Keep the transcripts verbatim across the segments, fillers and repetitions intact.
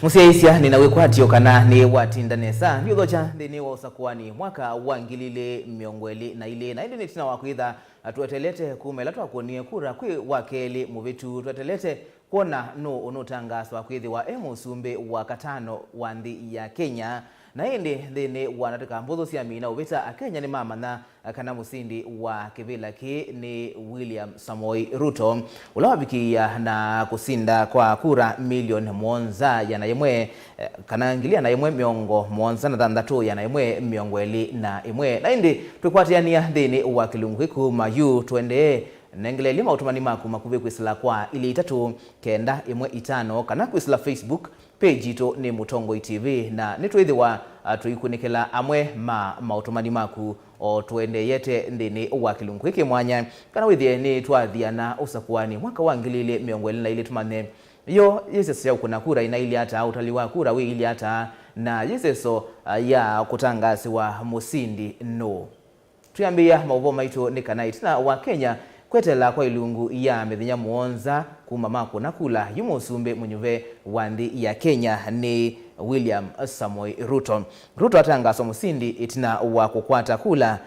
Mũsyaĩĩsya, nĩ na wĩkwatyo kana nĩ watinda nesa nĩũthokya nthĩnĩ wa ũsakũani mwaka wa ngili ilĩ mĩongo ĩlĩ na ilĩ, na ĩndĩ nĩ ĩtina wa kwĩtha twetelete kuma ĩla twakwonie kura kwĩ wa kelĩ mũvĩtu, twetelete kwona nũũ ũnũtangaaswa kwĩthĩwa e mũsumbĩ wa katano wa nthĩ ya Kenya. Na ĩndĩ nthĩnĩ wa ndatĩka mbũthũ sya mina ũvĩta, Akenya nĩmamanya kana mũsindi wa kĩvĩla kĩĩ nĩ William Samoei Ruto, ũla wavikĩĩa na kũsinda kwa kura milioni mũonza ĩana yĩmwe, eh, kana ngili ĩana yĩmwe mĩongo mũonza na thanthatũ ĩana yĩmwe mĩongo ĩlĩ na ĩmwe. Na ĩndĩ twĩkwatĩanĩa nthĩnĩ wa kĩlungu kĩĩ kuma yu tũendee, nengelelye maũtũmani maku makuvĩ kwĩsĩla kwa ilĩ itatũ kenda ĩmwe itano, kana kwĩsĩla Facebook page yitũ nĩ Mũtongoi T V, na nĩtwĩthĩwa, ah, tũikunĩkĩla amwe ma maũtũmani maku o tũendeeyete nthĩnĩ wa kĩlungu kĩĩ kĩ mwanya, kana wĩthĩe nĩtwathiana ũsakũani mwaka wa ngili ilĩ mĩongo ĩlĩ na ilĩ, tũmanye yo yĩseso ya ũkũna kura ĩnailye ata, ũtali wa kura wĩilye ata, na yĩseso, ah, ya kũtangaasĩwa mũsindi nũũ. Twĩambĩĩa maũvoo maitũ nĩ kana ĩtina wa Kenya kweteela kwa ilungu ya mĩthenya mũonza kuma makũna kula yu mũsumbĩ mũnyuve wa nthĩ ya Kenya nĩ William Samoei Ruto. Ruto atangaaswa mũsindi ĩtina wa kũkwata kula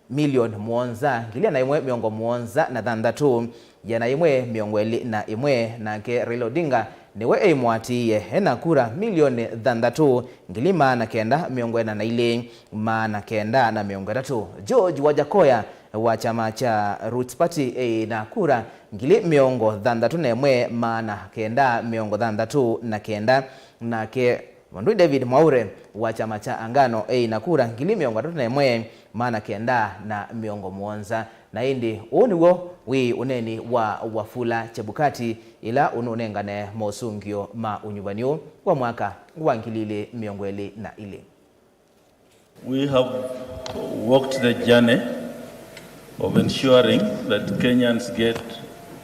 milioni mũonza, ngili ĩana yĩmwe mĩongo mũonza na thanthatũ, ĩana yĩmwe mĩongo ĩlĩ na ĩmwe, nake Raila Odinga nĩwe eimũatĩĩe ena kura milioni thanthatũ, ngili maana kenda mĩongo ĩna na ilĩ, maana kenda na mĩongo ĩtatũ. George Wajakoya wa kyama kya Roots Party eĩ na kura ngili mĩongo thanthatũ na ĩmwe, maana kenda mĩongo thanthatũ na kenda, nake Mũndũ David Mwaure wa kyama kya Angano eĩ na kura ngili mĩongo ĩtatũ na ĩmwe, maana kenda na mĩongo mũonza. Na ĩndĩ ũũ nĩw'o wĩ ũneeni wa Wafula Chebukati ĩla ũnũnengane mosũngĩo ma ũnyuvani ũũ wa mwaka wa ngili ilĩ mĩongo ĩlĩ na ilĩ. We have walked the journey of ensuring that Kenyans get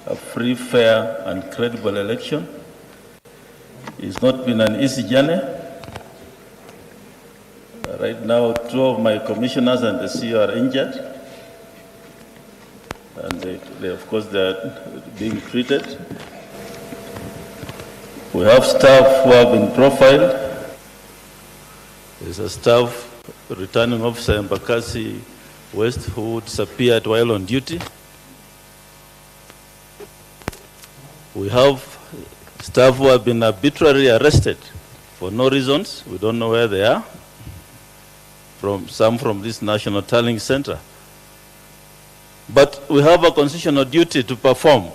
a free, fair and credible election. It's not been an easy journey. Right now, two of my commissioners and the C E O are injured, and they, they, of course, they are being treated. We have staff who have been profiled. There's a staff returning officer Embakasi West who disappeared while on duty. We have staff who have been arbitrarily arrested for no reasons. We don't know where they are. From, some from this National Tallying Center. But we have a constitutional duty to perform.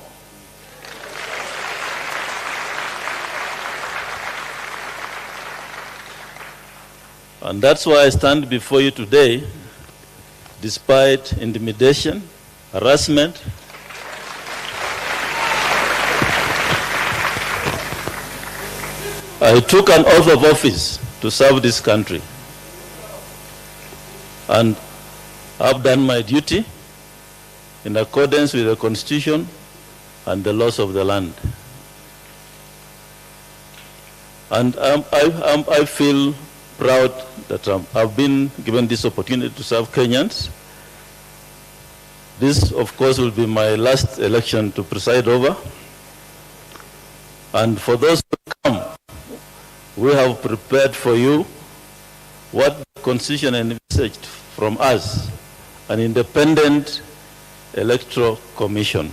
And that's why I stand before you today, despite intimidation, harassment. I took an oath of office to serve this country, and I've done my duty in accordance with the Constitution and the laws of the land. And um, I, um, I feel proud that um, I've been given this opportunity to serve Kenyans. This, of course, will be my last election to preside over. And for those who come, we have prepared for you what the Constitution envisaged from us, an independent Electoral Commission.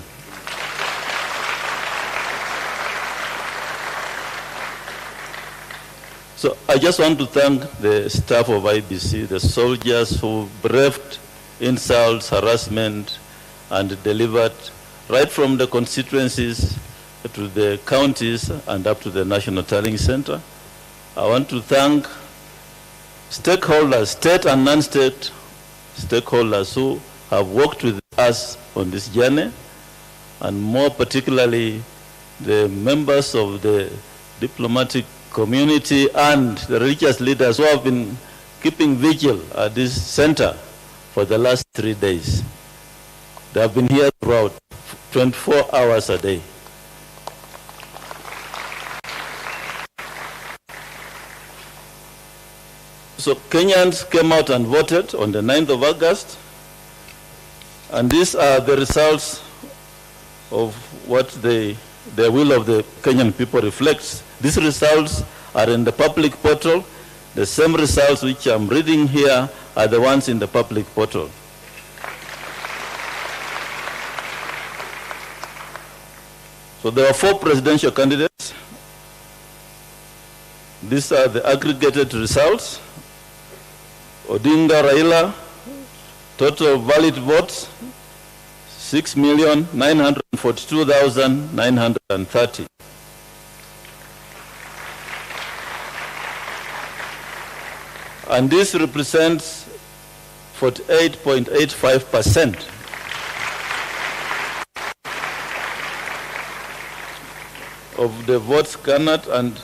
So I just want to thank the staff of I E B C, the soldiers who braved insults, harassment, and delivered right from the constituencies to the counties and up to the National Tallying Center. I want to thank stakeholders, state and non-state stakeholders who have worked with us on this journey, and more particularly the members of the diplomatic community and the religious leaders who have been keeping vigil at this center for the last three days. They have been here throughout, twenty-four hours a day. So Kenyans came out and voted on the ninth of August, and these are the results of what the, the will of the Kenyan people reflects. These results are in the public portal. The same results which I'm reading here are the ones in the public portal. So there were four presidential candidates. These are the aggregated results. Odinga Raila, total valid votes, six million nine hundred forty-two thousand nine hundred thirty. And this represents forty-eight point eight five percent of the votes garnered, and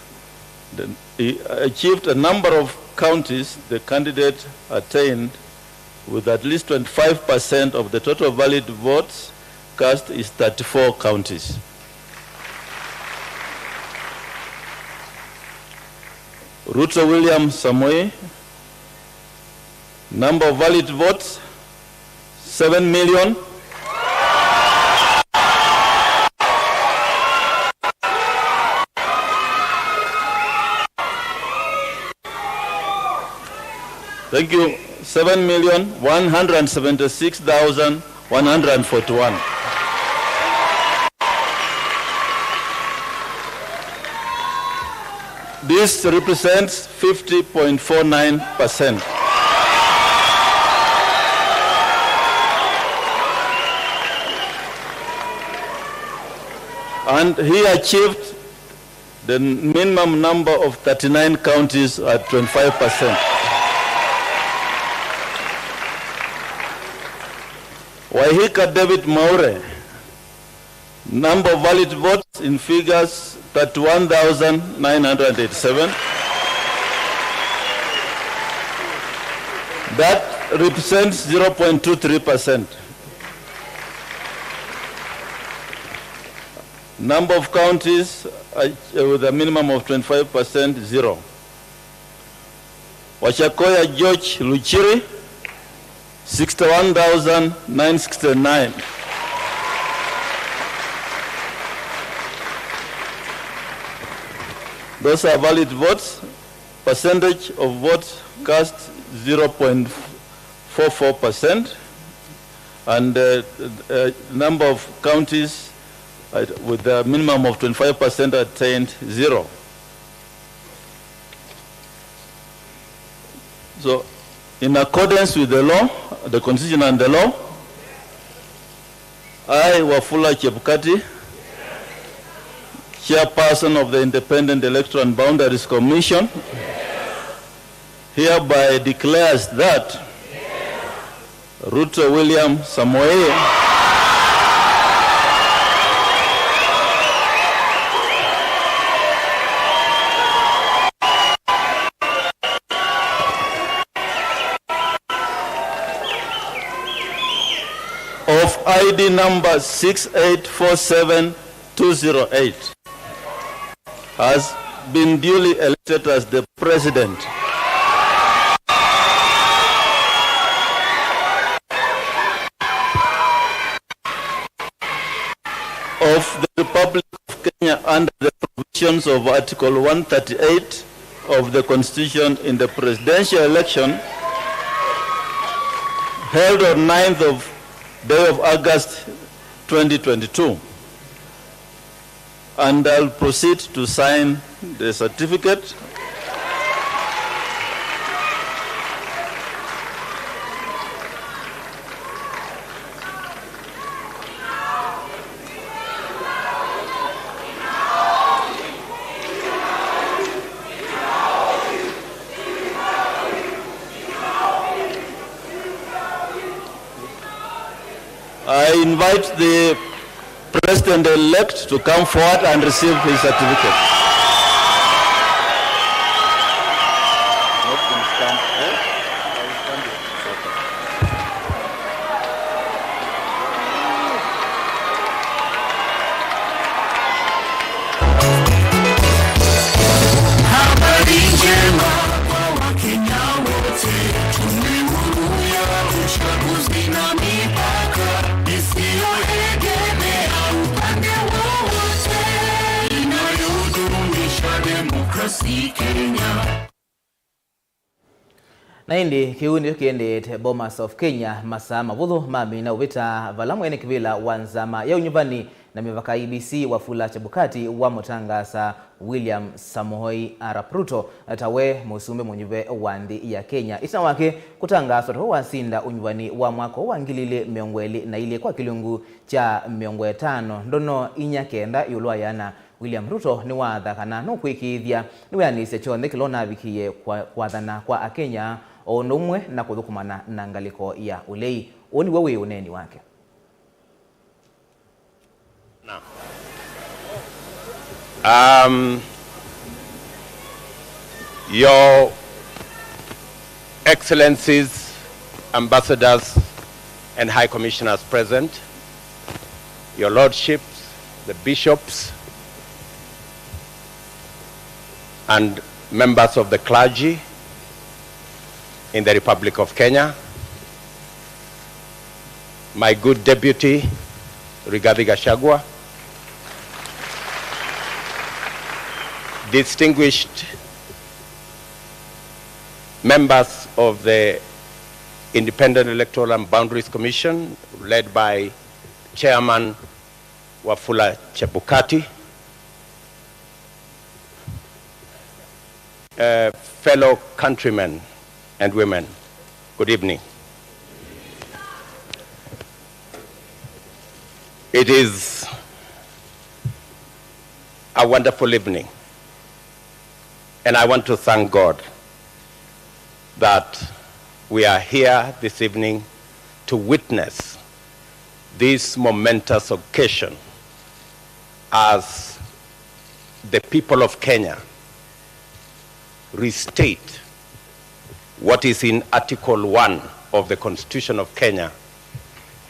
the, he achieved a number of counties the candidate attained with at least twenty-five percent of the total valid votes cast is thirty-four counties. Ruto William Samoei, number of valid votes, seven million. Thank you. Seven million one hundred seventy-six thousand one hundred forty-one. This represents fifty point four nine percent. And he achieved the minimum number of thirty-nine counties at twenty-five percent. Waihika David Mwaure, number of valid votes in figures, thirty-one thousand nine hundred eighty-seven. That represents zero point two three percent. Number of counties, uh, with a minimum of twenty-five percent, zero. Wajakoya George Luchiri, sixty-one thousand nine sixty-nine. Those are valid votes. Percentage of votes cast, zero point four four percent. And, uh, uh, number of counties, uh, with a minimum of twenty-five percent attained, zero. So, in accordance with the law, the constitution and the law, I, Wafula Chebukati, chairperson of the Independent Electoral and Boundaries Commission, hereby declares that Ruto William Samoei of I D number six eight four seven two zero eight has been duly elected as the President of the Republic of Kenya under the provisions of Article one thirty-eight of the Constitution in the presidential election held on ninth of day of August twenty twenty-two. And I'll proceed to sign the certificate. I invite the President-elect to come forward and receive his certificate. Habari njema kwa Wakenya Democracy Kenya. Na ĩndĩ kĩu nĩkyo kĩendete Bomas of Kenya masaa mavũthũ mamina ũvĩta vala mwene kĩvĩla wa nzama ya ũnyuvani na mĩvaka E B C Wafula Chebukati wamũtangaasa William Samoei Arap Ruto ta we mũsumbĩ mũnyuve wa nthĩ ya Kenya. Ĩtina wake kũtangaaswa ta we wasinda ũnyuvani wa mwaka ũũ wa ngili ilĩ mĩongo ĩlĩ na ilĩ kwa kĩlungu kya mĩongo ĩtano ndono inya kenda ĩũlũ wa ĩana, William Ruto nĩwaatha kana nũkwĩkĩĩthya nĩweanĩsya kyonthe kĩla ũnavikĩie kwa-, kwathana kwa Akenya o ũndũ ũmwe na kũthũkũmana na ngalĩko ya ũlei. Ũũ nĩw'o wĩ ũneeni wake. Now, um, Your Excellencies, Ambassadors, and High Commissioners present, Your Lordships, the Bishops, and members of the clergy in the Republic of Kenya, my good deputy, Rigathi Gachagua, distinguished members of the Independent Electoral and Boundaries Commission, led by Chairman Wafula Chebukati, uh, fellow countrymen and women, good evening. It is a wonderful evening, and I want to thank God that we are here this evening to witness this momentous occasion as the people of Kenya restate what is in Article one of the Constitution of Kenya,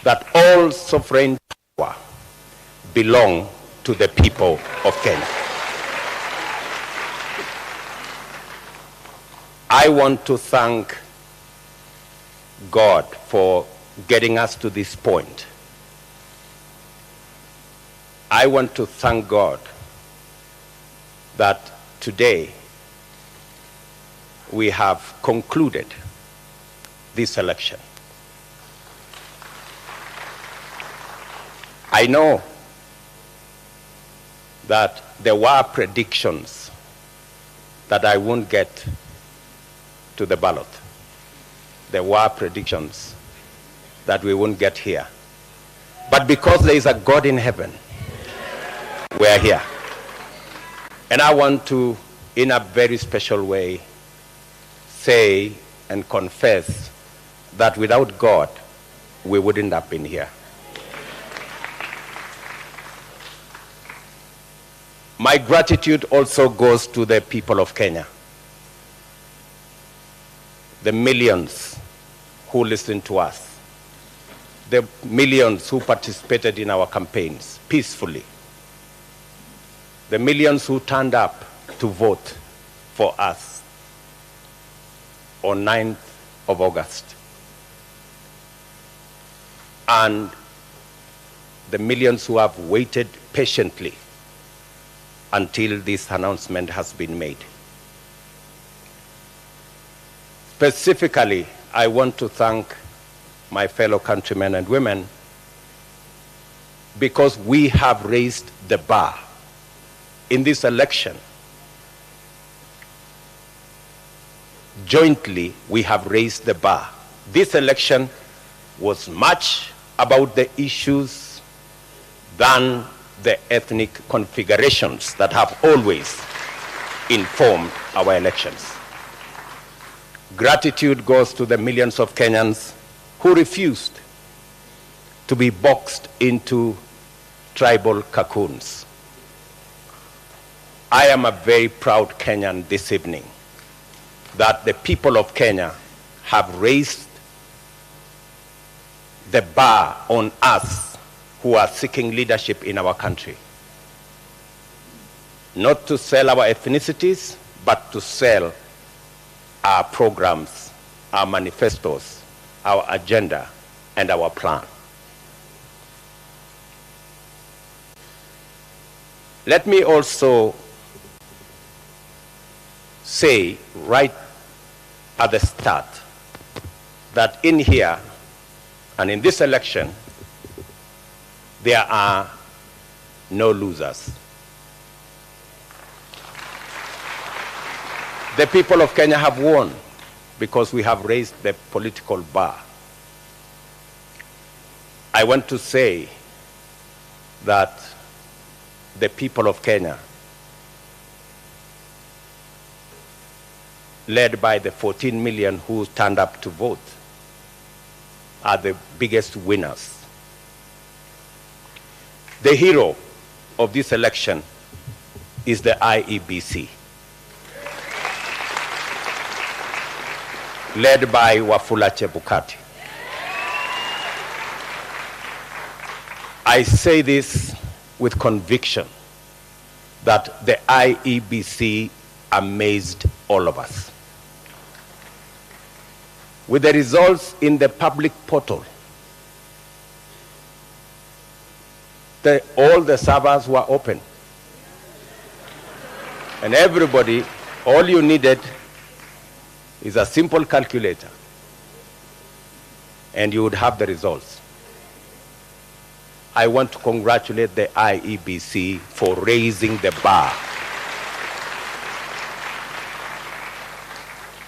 that all sovereign power belong to the people of Kenya. I want to thank God for getting us to this point. I want to thank God that today we have concluded this election. I know that there were predictions that I won't get to the ballot. There were predictions that we won't get here. But because there is a God in heaven, we are here. And I want to, in a very special way, say and confess that without God, we wouldn't have been here. My gratitude also goes to the people of Kenya, the millions who listened to us, the millions who participated in our campaigns peacefully, the millions who turned up to vote for us on ninth of August, and the millions who have waited patiently until this announcement has been made. Specifically, I want to thank my fellow countrymen and women because we have raised the bar in this election. Jointly, we have raised the bar. This election was much about the issues than the ethnic configurations that have always informed our elections. Gratitude goes to the millions of Kenyans who refused to be boxed into tribal cocoons. I am a very proud Kenyan this evening that the people of Kenya have raised the bar on us who are seeking leadership in our country. Not to sell our ethnicities, but to sell our programs, our manifestos, our agenda, and our plan. Let me also say right at the start that in here and in this election, there are no losers. The people of Kenya have won because we have raised the political bar. I want to say that the people of Kenya, led by the fourteen million who turned up to vote, are the biggest winners. The hero of this election is the I E B C, led by Wafula Chebukati. I say this with conviction that the I E B C amazed all of us. With the results in the public portal, the, all the servers were open. And everybody, all you needed is a simple calculator, and you would have the results. I want to congratulate the I E B C for raising the bar.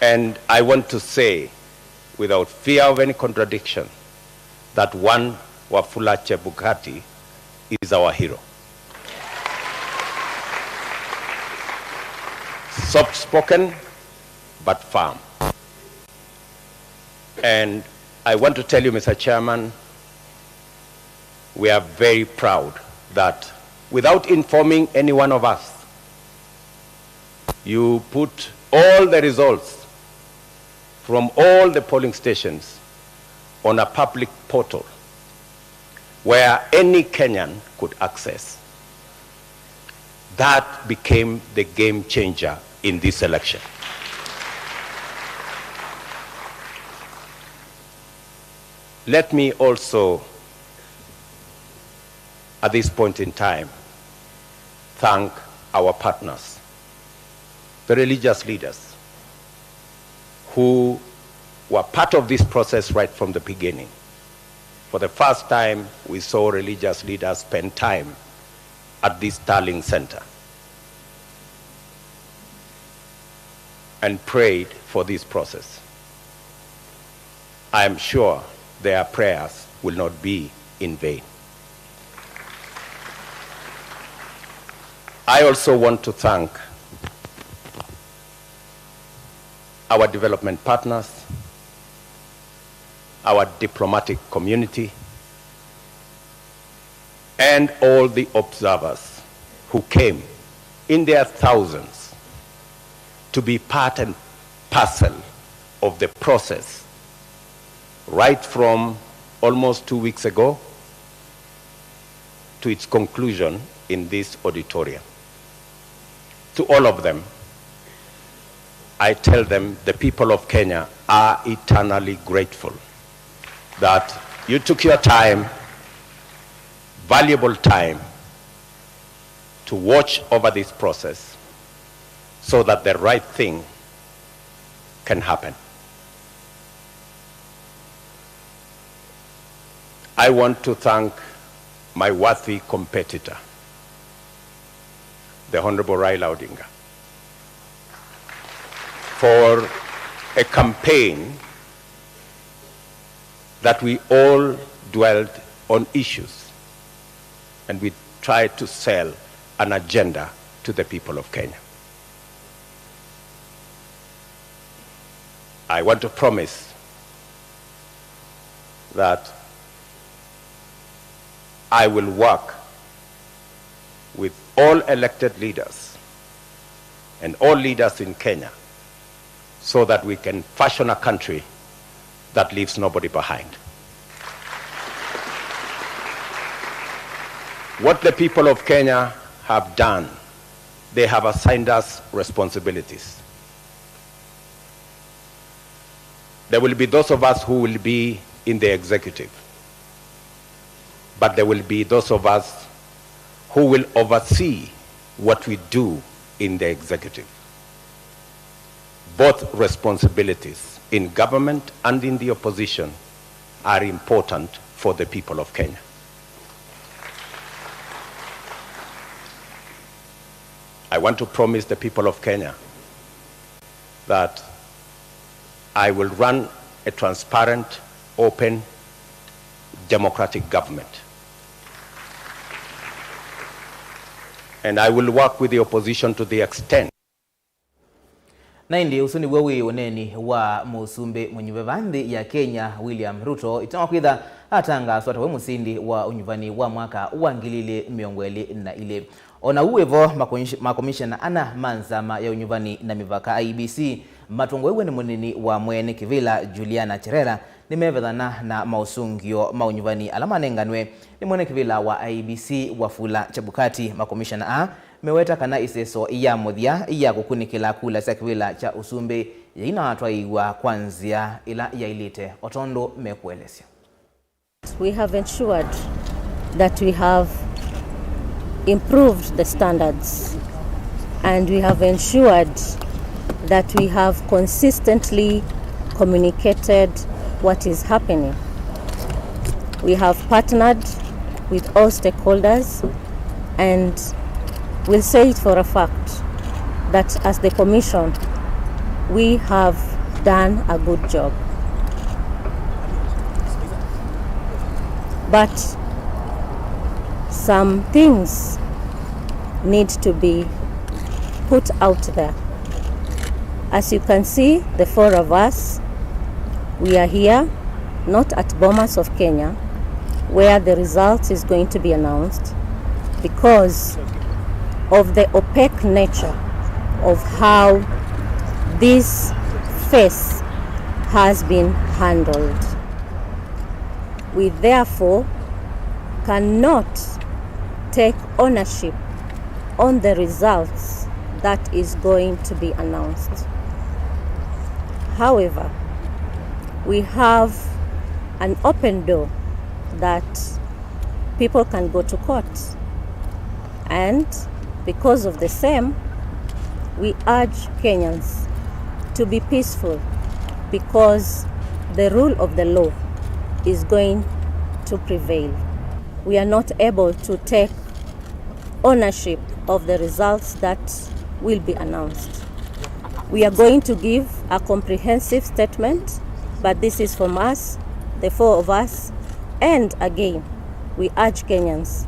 And I want to say, without fear of any contradiction, that one Wafula Chebukati is our hero. Soft spoken, but firm. And I want to tell you, Mister Chairman, we are very proud that without informing any one of us, you put all the results from all the polling stations on a public portal where any Kenyan could access. That became the game changer in this election. Let me also, at this point in time, thank our partners, the religious leaders, who were part of this process right from the beginning. For the first time, we saw religious leaders spend time at this Starling Center and prayed for this process. I am sure their prayers will not be in vain. I also want to thank our development partners, our diplomatic community, and all the observers who came in their thousands to be part and parcel of the process, right from almost two weeks ago to its conclusion in this auditorium. To all of them, I tell them the people of Kenya are eternally grateful that you took your time, valuable time, to watch over this process so that the right thing can happen. I want to thank my worthy competitor, the Honorable Raila Odinga, for a campaign that we all dwelled on issues and we tried to sell an agenda to the people of Kenya. I want to promise that I will work with all elected leaders and all leaders in Kenya so that we can fashion a country that leaves nobody behind. What the people of Kenya have done, they have assigned us responsibilities. There will be those of us who will be in the executive, but there will be those of us who will oversee what we do in the executive. Both responsibilities in government and in the opposition are important for the people of Kenya. I want to promise the people of Kenya that I will run a transparent, open, democratic government. And I will work with the opposition to the extent Na ĩndĩ ũsu nĩw'o wĩ ũneeni wa mũsumbĩ mũnyuve va nthĩ ya Kenya, William Ruto, ĩtina wa kwĩtha atangaaswa ta we mũsindi wa ũnyuvani wa mwaka wa ngili ilĩ mĩongo ĩlĩ na ilĩ. O na ũu wĩ vo, makomish-, makomishena ana ma nzama ya ũnyuvani na mĩvaka, I E B C, matongoew'e nĩ mũnini wa mwene kĩvĩla, Juliana Cherera, nĩmevethana na maũsũngĩo ma ũnyuvani ala manenganwe nĩ mwene kĩvĩla wa I E B C, Wafula Chebukati. Makomishena aa meweta kana ĩseso ya mũthya ya kũkunĩkĩla kula sya kĩvĩla kya ũsumbĩ yainatwaĩĩw'a kwa nzĩa ĩla yaĩlĩte, o tondũ mekũelesya. We have ensured that we have improved the standards, and we have ensured that we have consistently communicated what is happening. We have partnered with all stakeholders, and we'll say it for a fact that as the Commission, we have done a good job. But some things need to be put out there. As you can see, the four of us, we are here, not at Bomas of Kenya, where the result is going to be announced, because of the opaque nature of how this phase has been handled. We therefore cannot take ownership on the results that is going to be announced. However, we have an open door that people can go to court, and because of the same, we urge Kenyans to be peaceful, because the rule of the law is going to prevail. We are not able to take ownership of the results that will be announced. We are going to give a comprehensive statement, but this is from us, the four of us, and again, we urge Kenyans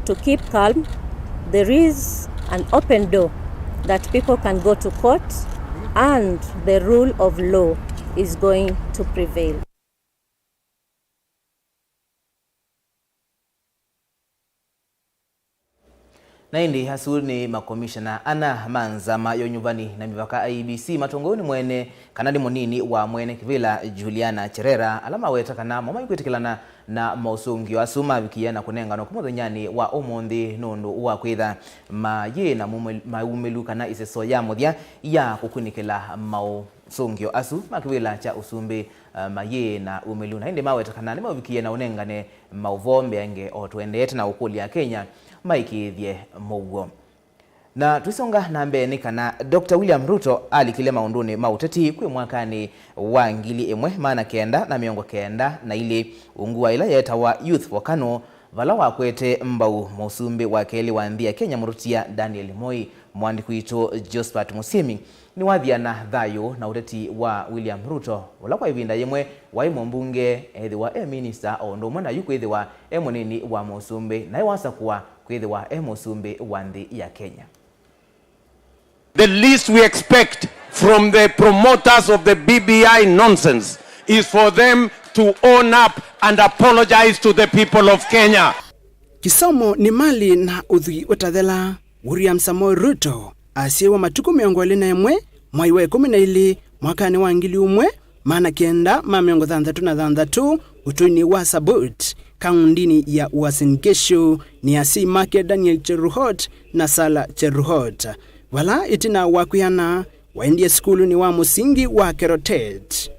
to keep calm. There is an open door that people can go to court, and the rule of law is going to prevail. Na ĩndĩ asu nĩ makomishana ana ma nzama ya ũnyuvani na mĩvaka, I E B C, matongoew'e nĩ mwene, kana nĩ mũnini wa mwene kĩvĩla, Juliana Cherera, ala maweta kana mo maikwĩtĩkĩlana na maũsũngĩo asu mavikie na kũnenganwa ku mũthenyanĩ wa ũmũnthĩ nũndũ wa kwĩtha mayĩ na mumĩ-, maumĩlu kana ĩseso ya mũthya ya kũkunĩkĩla maũsũngĩo asu ma kĩvĩla kya ũsumbĩ, eh, mayĩ na umĩlu. Na ĩndĩ maweta kana nĩmaũvikie na ũnengane maũvoo mbeange, o tũendete na ũkũlya Akenya maĩkĩĩthye mũuo. Na tũisonga na mbee nĩ kana Doctor William Ruto alikile maũndũnĩ ma ũteti kwĩ mwakanĩ wa ngili ĩmwe maana kenda na mĩongo kenda na ilĩ, ungu wa ĩla yeetawa Youth for Kanu, vala wakwete mbau mũsumbĩ wa kelĩ wa nthĩ ya Kenya, mũtũtia Daniel Moi. Mũandĩki witũ Josphat Mũsyĩmi nĩwathi na thayũ na ũteti wa William Ruto, ũla kwa ĩvinda yĩmwe waĩ mũmbunge, ethĩwa e minista, o ũndũ ũmwe na yu kwĩthĩwa e mũnini wa mũsumbĩ, naĩ wasakũa kwĩthĩwa e mũsumbĩ wa nthĩ ya Kenya. The least we expect from the promoters of the B B I nonsense is for them to own up and apologize to the people of Kenya. Kĩsomo nĩ mali na ũthwii ũtathela. William Samoei Ruto asyaiwe matukũ mĩongo ĩlĩ na ĩmwe mwai wa ĩkũmi na ilĩ mwakanĩ wa ngili ũmwe maana kenda ma mĩongo thanthatũ na thanthatũ ũtũinĩ wa Sabot, kaũndinĩ ya Uasin Gishu, nĩ asyai make Daniel Cheruhot na Sala Cheruhot, vala ĩtina wa kwĩana waendie sukulunĩ wa mũsingi wa Kerotet.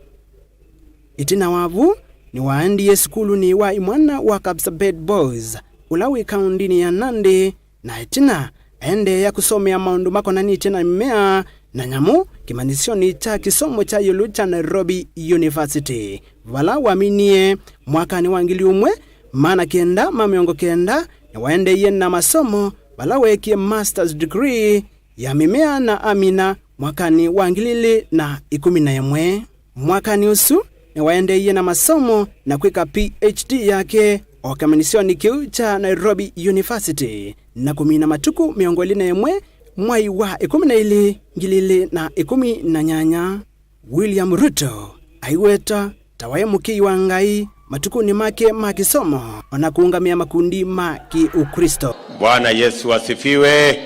Ĩtina wa vu, nĩwaendie sukulunĩ wa imwana wa Kapsabet Boys, ũla wĩ kaũndinĩ ya Nandi, na ĩtina aendeea kũsomea maũndũ makonanĩtye na mĩmea na nyamũ kĩmanyĩsyonĩ kya kĩsomo kya ĩũlũ kya Nairobi University, vala waminie mwakanĩ wa ngili ũmwe maana kenda ma mĩongo kenda, nĩwaendeeie na masomo vala weekie master's degree ya mĩmea na amina mwakanĩ wa ngili ilĩ na ĩkũmi na ĩmwe. Mwakanĩ ũsu, nĩwaendeeie na masomo na kwĩka P H D yake o kĩmanyĩsyonĩ kĩu kya Nairobi University na kũmina matukũ mĩongo ĩlĩ na ĩmwe mwai wa ĩkũmi na ilĩ, ngili ilĩ na ĩkũmi na nyanya. William Ruto aiweta ta waĩ mũkĩi wa Ngai matukũnĩ make ma kĩsomo, o na kũũngamĩa makundi ma Kĩũkristo. Bwana Yesu asifiwe.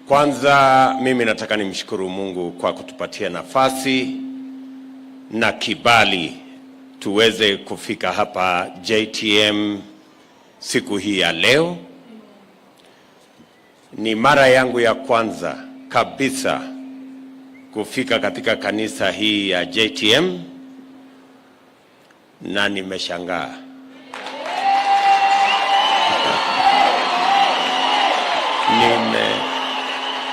Kwanza, mimi nataka nimshukuru Mungu kwa kutupatia nafasi na kibali tuweze kufika hapa J T M siku hii ya leo. Ni mara yangu ya kwanza kabisa kufika katika kanisa hii ya J T M, na nimeshangaa. Nime-,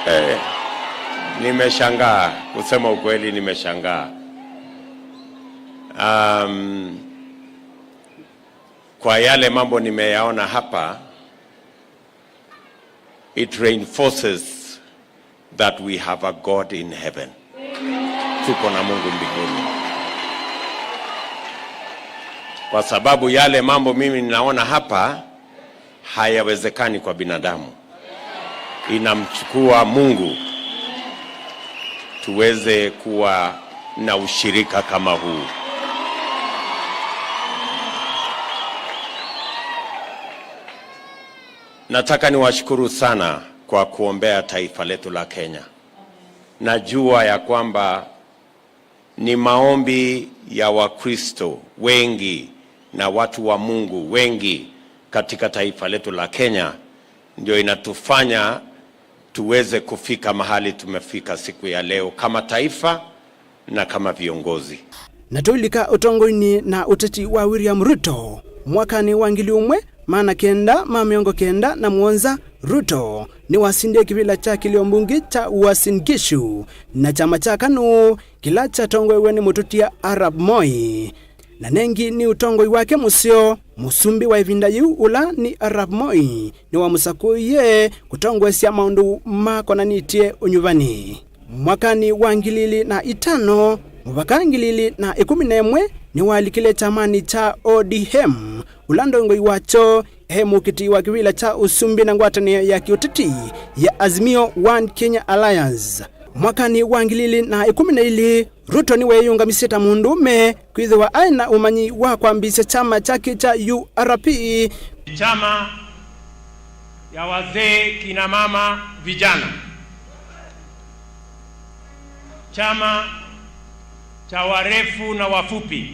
eh, nimeshangaa. Kusema ukweli, nimeshangaa. Um, kwa yale mambo nimeyaona hapa, it reinforces that we have a God in heaven. Tuko na Mungu mbinguni. Kwa sababu yale mambo mimi ninaona hapa hayawezekani kwa binadamu. Inamchukua Mungu tuweze kuwa na ushirika kama huu. Nataka niwashukuru sana kwa kuombea taifa letu la Kenya. Najua ya kwamba ni maombi ya Wakristo wengi na watu wa Mungu wengi katika taifa letu la Kenya ndio inatufanya tuweze kufika mahali tumefika siku ya leo kama taifa na kama viongozi. Na tũilika ũtongoinĩ na ũteti wa William Ruto, mwakanĩ wa ngili ũmwe maana kenda ma mĩongo kenda na mũonza, Ruto nĩwasindie kĩvĩla kya kĩlio mbunge kya Uasin Gishu na kyama kya KANU kĩla kyatongoew'e nĩ mũtũtia Arap Moi. Na nengi nĩ ũtongoi wake mũseo, mũsumbĩ wa ĩvinda yĩu ũla nĩ Arap Moi nĩwamũsakũie kũtongoesya maũndũ makonanĩtye ũnyuvani. Mwakanĩ wa ngili ilĩ na itano mũvaka ngili ilĩ na ĩkũmi na ĩmwe nĩwalikile kyamanĩ kya O D M, ũla ndongoi wakyo e mũkiti wa kĩvĩla kya ũsumbĩ na ngwatanĩo ya kĩũteti ya Azimio One Kenya Alliance. Mwakanĩ wa ngili ilĩ na ĩkũmi na ilĩ, Ruto nĩweeyũngamisye ta mũndũũme kwĩthĩwa aĩ na ũmanyi wa kwambĩĩsya kyama kyake kya U R P. Chama ya wazee, kina mama, vijana. Chama cha warefu na wafupi.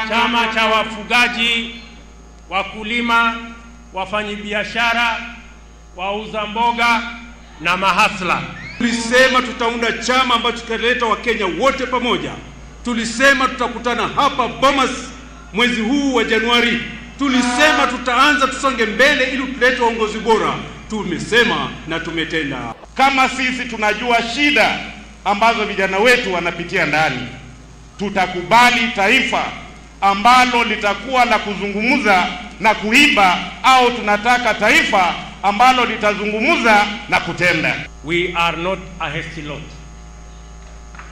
Chama cha wafugaji, wakulima, wafanyibiashara, wauza mboga na mahasla. Tulisema tutaunda chama ambacho kitaleta Wakenya wote pamoja. Tulisema tutakutana hapa Bomas mwezi huu wa Januari. Tulisema tutaanza, tusonge mbele ili tulete uongozi bora. Tumesema na tumetenda. Kama sisi tunajua shida ambazo vijana wetu wanapitia ndani, tutakubali taifa ambalo litakuwa la kuzungumza na kuimba, au tunataka taifa ambalo litazungumza na kutenda? We are not a hasty lot.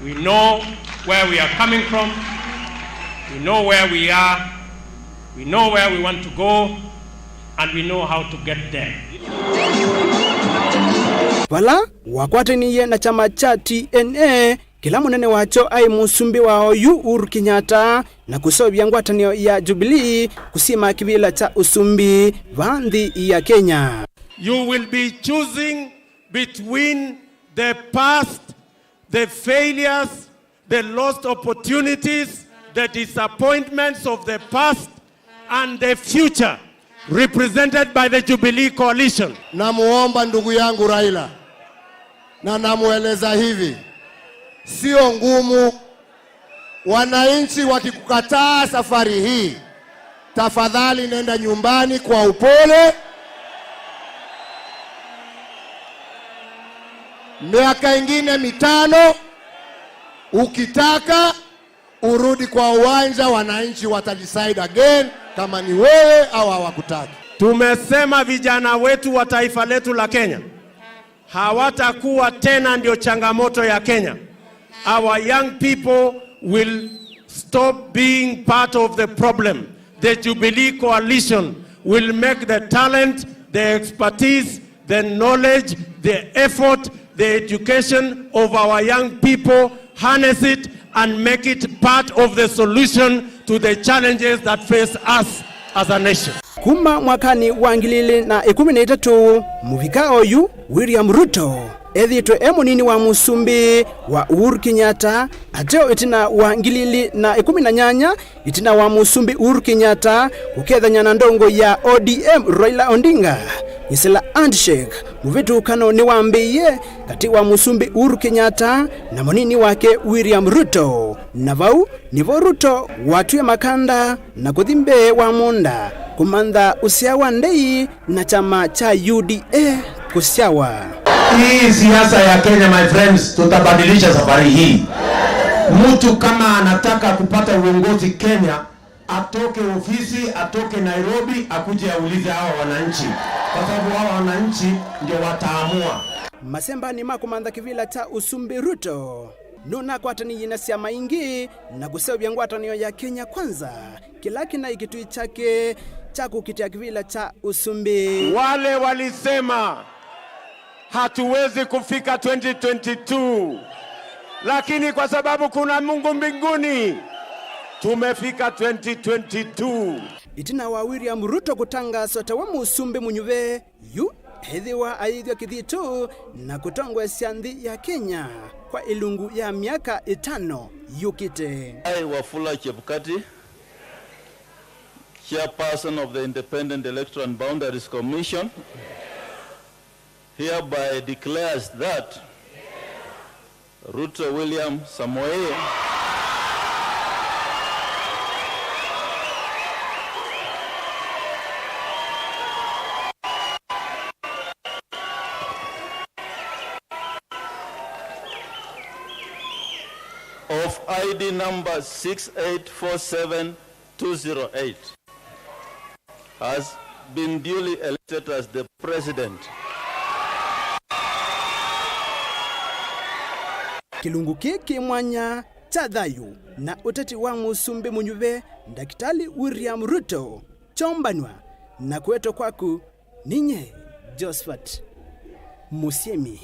We know where we are coming from. We know where we are. We know where we want to go. And we know how to get there. Vala wakwataniie na kyama kya T N A, kĩla mũnene wakyo aĩ mũsumbĩ wa oyu Uhuru Kenyatta, na kũseũvya ngwatanĩo ya Jubilee kũsyĩma kĩvĩla kya ũsumbĩ va nthĩ ya Kenya. You will be choosing between the past, the failures, the lost opportunities, the disappointments of the past, and the future represented by the Jubilee Coalition. Namuomba ndugu yangu Raila, na namueleza hivi, sio ngumu. Wananchi wakikukataa safari hii, Tafadhali nenda nyumbani kwa upole. Miaka ingine mitano, ukitaka urudi kwa uwanja, wananchi wata decide again kama ni wewe au hawakutaki. Tumesema vijana wetu wa taifa letu la Kenya hawatakuwa tena ndio changamoto ya Kenya. Our young people will stop being part of the problem. The Jubilee Coalition will make the talent, the expertise, the knowledge, the effort, the education of our young people, harness it and make it part of the solution to the challenges that face us as a nation. Kuma mwakanĩ wa ngili ili na ĩkũmi na itatũ mũvika oyu, William Ruto ethĩĩtwe e mũnini wa mũsumbĩ wa Uhuru Kenyatta, ateo ĩtina wa ngili ili na ĩkũmi na nyanya, ĩtina wa mũsumbĩ Uhuru Kenyatta kũkethany'a na ndongo ya O D M Raila Odinga kwĩsĩla handshake. Mũvĩtũkano nĩwambĩĩie katĩ wa mũsumbĩ Uhuru Kenyatta na mũnini wake William Ruto, na vau nĩvo Ruto watwie makanda na kũthi mbee wa mũũnda kũmantha ũsyaa wa ndei na kyama kya U D A kũsyawa. Hii siasa ya Kenya, my friends, tutabadilisha safari hii. Mtu kama anataka kupata uongozi Kenya, atoke ofisi, atoke Nairobi, akuje aulize hawa wananchi, kwa sababu hawa wananchi ndio wataamua. Masembanĩ ma kũmantha kĩvĩla kya ũsumbĩ, Ruto nũnakwataniie na syama ingĩ na kũseũvya ngwatanĩo ya Kenya Kwanza, kĩla kĩnaĩ kĩtui kyake kya kũkitĩa kĩvĩla kya ũsumbĩ. Wale walisema hatuwezi kufika twenty twenty-two, lakini kwa sababu kuna Mungu mbinguni, tumefika twenty twenty-two. Ĩtina wa William Ruto kũtangaaswa ta we mũsumbĩ mũnyuve, yu ethĩwa ayĩthw'a kĩthito na kũtongoesya nthĩ ya Kenya kwa ĩlungu ya myaka ĩtano yũkĩte. I, Wafula Chebukati, chairperson of the Independent Electoral and Boundaries Commission, hereby declares that Ruto William Samoei of I D number six eight four seven two zero eight has been duly elected as the president. Kĩlungu kĩĩ kĩ mwanya kya thayũ na ũteti wa mũsumbĩ mũnyuve, Ndakitali William Ruto, kyombanwa na kũetwa kwaku. Ninye Josephat Mũsyĩmi.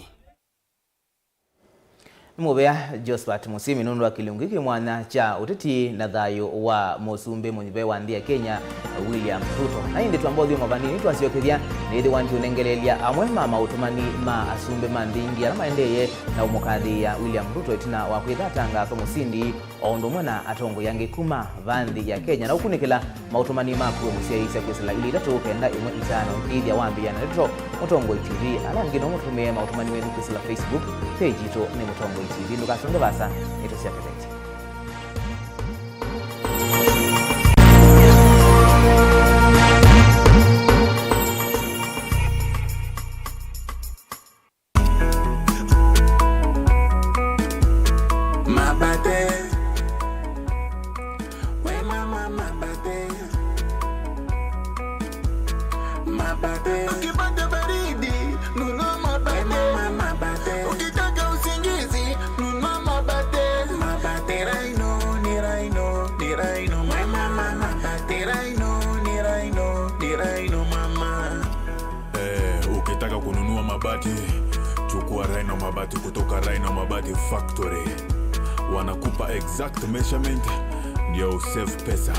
Nĩ mũvea Josephat Mũsyĩmi nũndũ wa kĩlungu kĩ mwanya kya ũteti na thayũ wa mũsumbĩ mũnyuve wa nthĩ ya Kenya, William Ruto. Na ĩndĩ twamba ũthyũma vanini twasyokethya, nĩthĩwa nĩtũnengeleelya amwe ma maũtũmani ma asumbĩ ma nthĩ ingĩ ala maendeeye na ũmũkathĩĩa William Ruto ĩtina wa kwĩtha atangaaswa mũsindi, o ũndũ ũmwe na atongoi angĩ kuma va nthĩ ya Kenya. Na ũkunĩkĩla maũtũmani maku, mũsyaĩĩsya kwĩsĩla ilĩ itatũ kenda ĩmwe itano, ĩthya wambĩĩa na ndeto Mũtongoi T V. Ala angĩ no mũtũmĩe maũtũmani menyu kwĩsĩla Facebook page yitũ nĩ Mũtongoi T V. Ndũkasonge vaasa, nĩtũsyokevetye. Mabate. We mama Mabate. Mabate. Ukipata baridi, nunua Mabate. We mama Mabate. Ukitaka usingizi, nunua Mabate. Mabate Rhino, ni Rhino, ni Rhino, mama. Mabate Rhino, ni Rhino, ni Rhino, mama. Eh, ukitaka kununua mabati, chukua Rhino Mabati kutoka Rhino Mabati Factory. Wanakupa exact measurement, ndio usave pesa.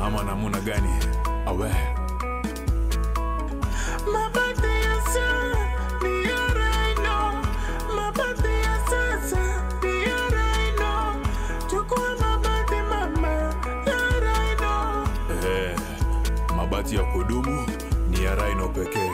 Ama namuna gani? Awe. Mabati ya sasa ni ya Rhino. Mabati ya sasa ni ya Rhino. Chukua mabati mama ya Rhino. Eh, mabati ya kudumu ni ya Rhino pekee.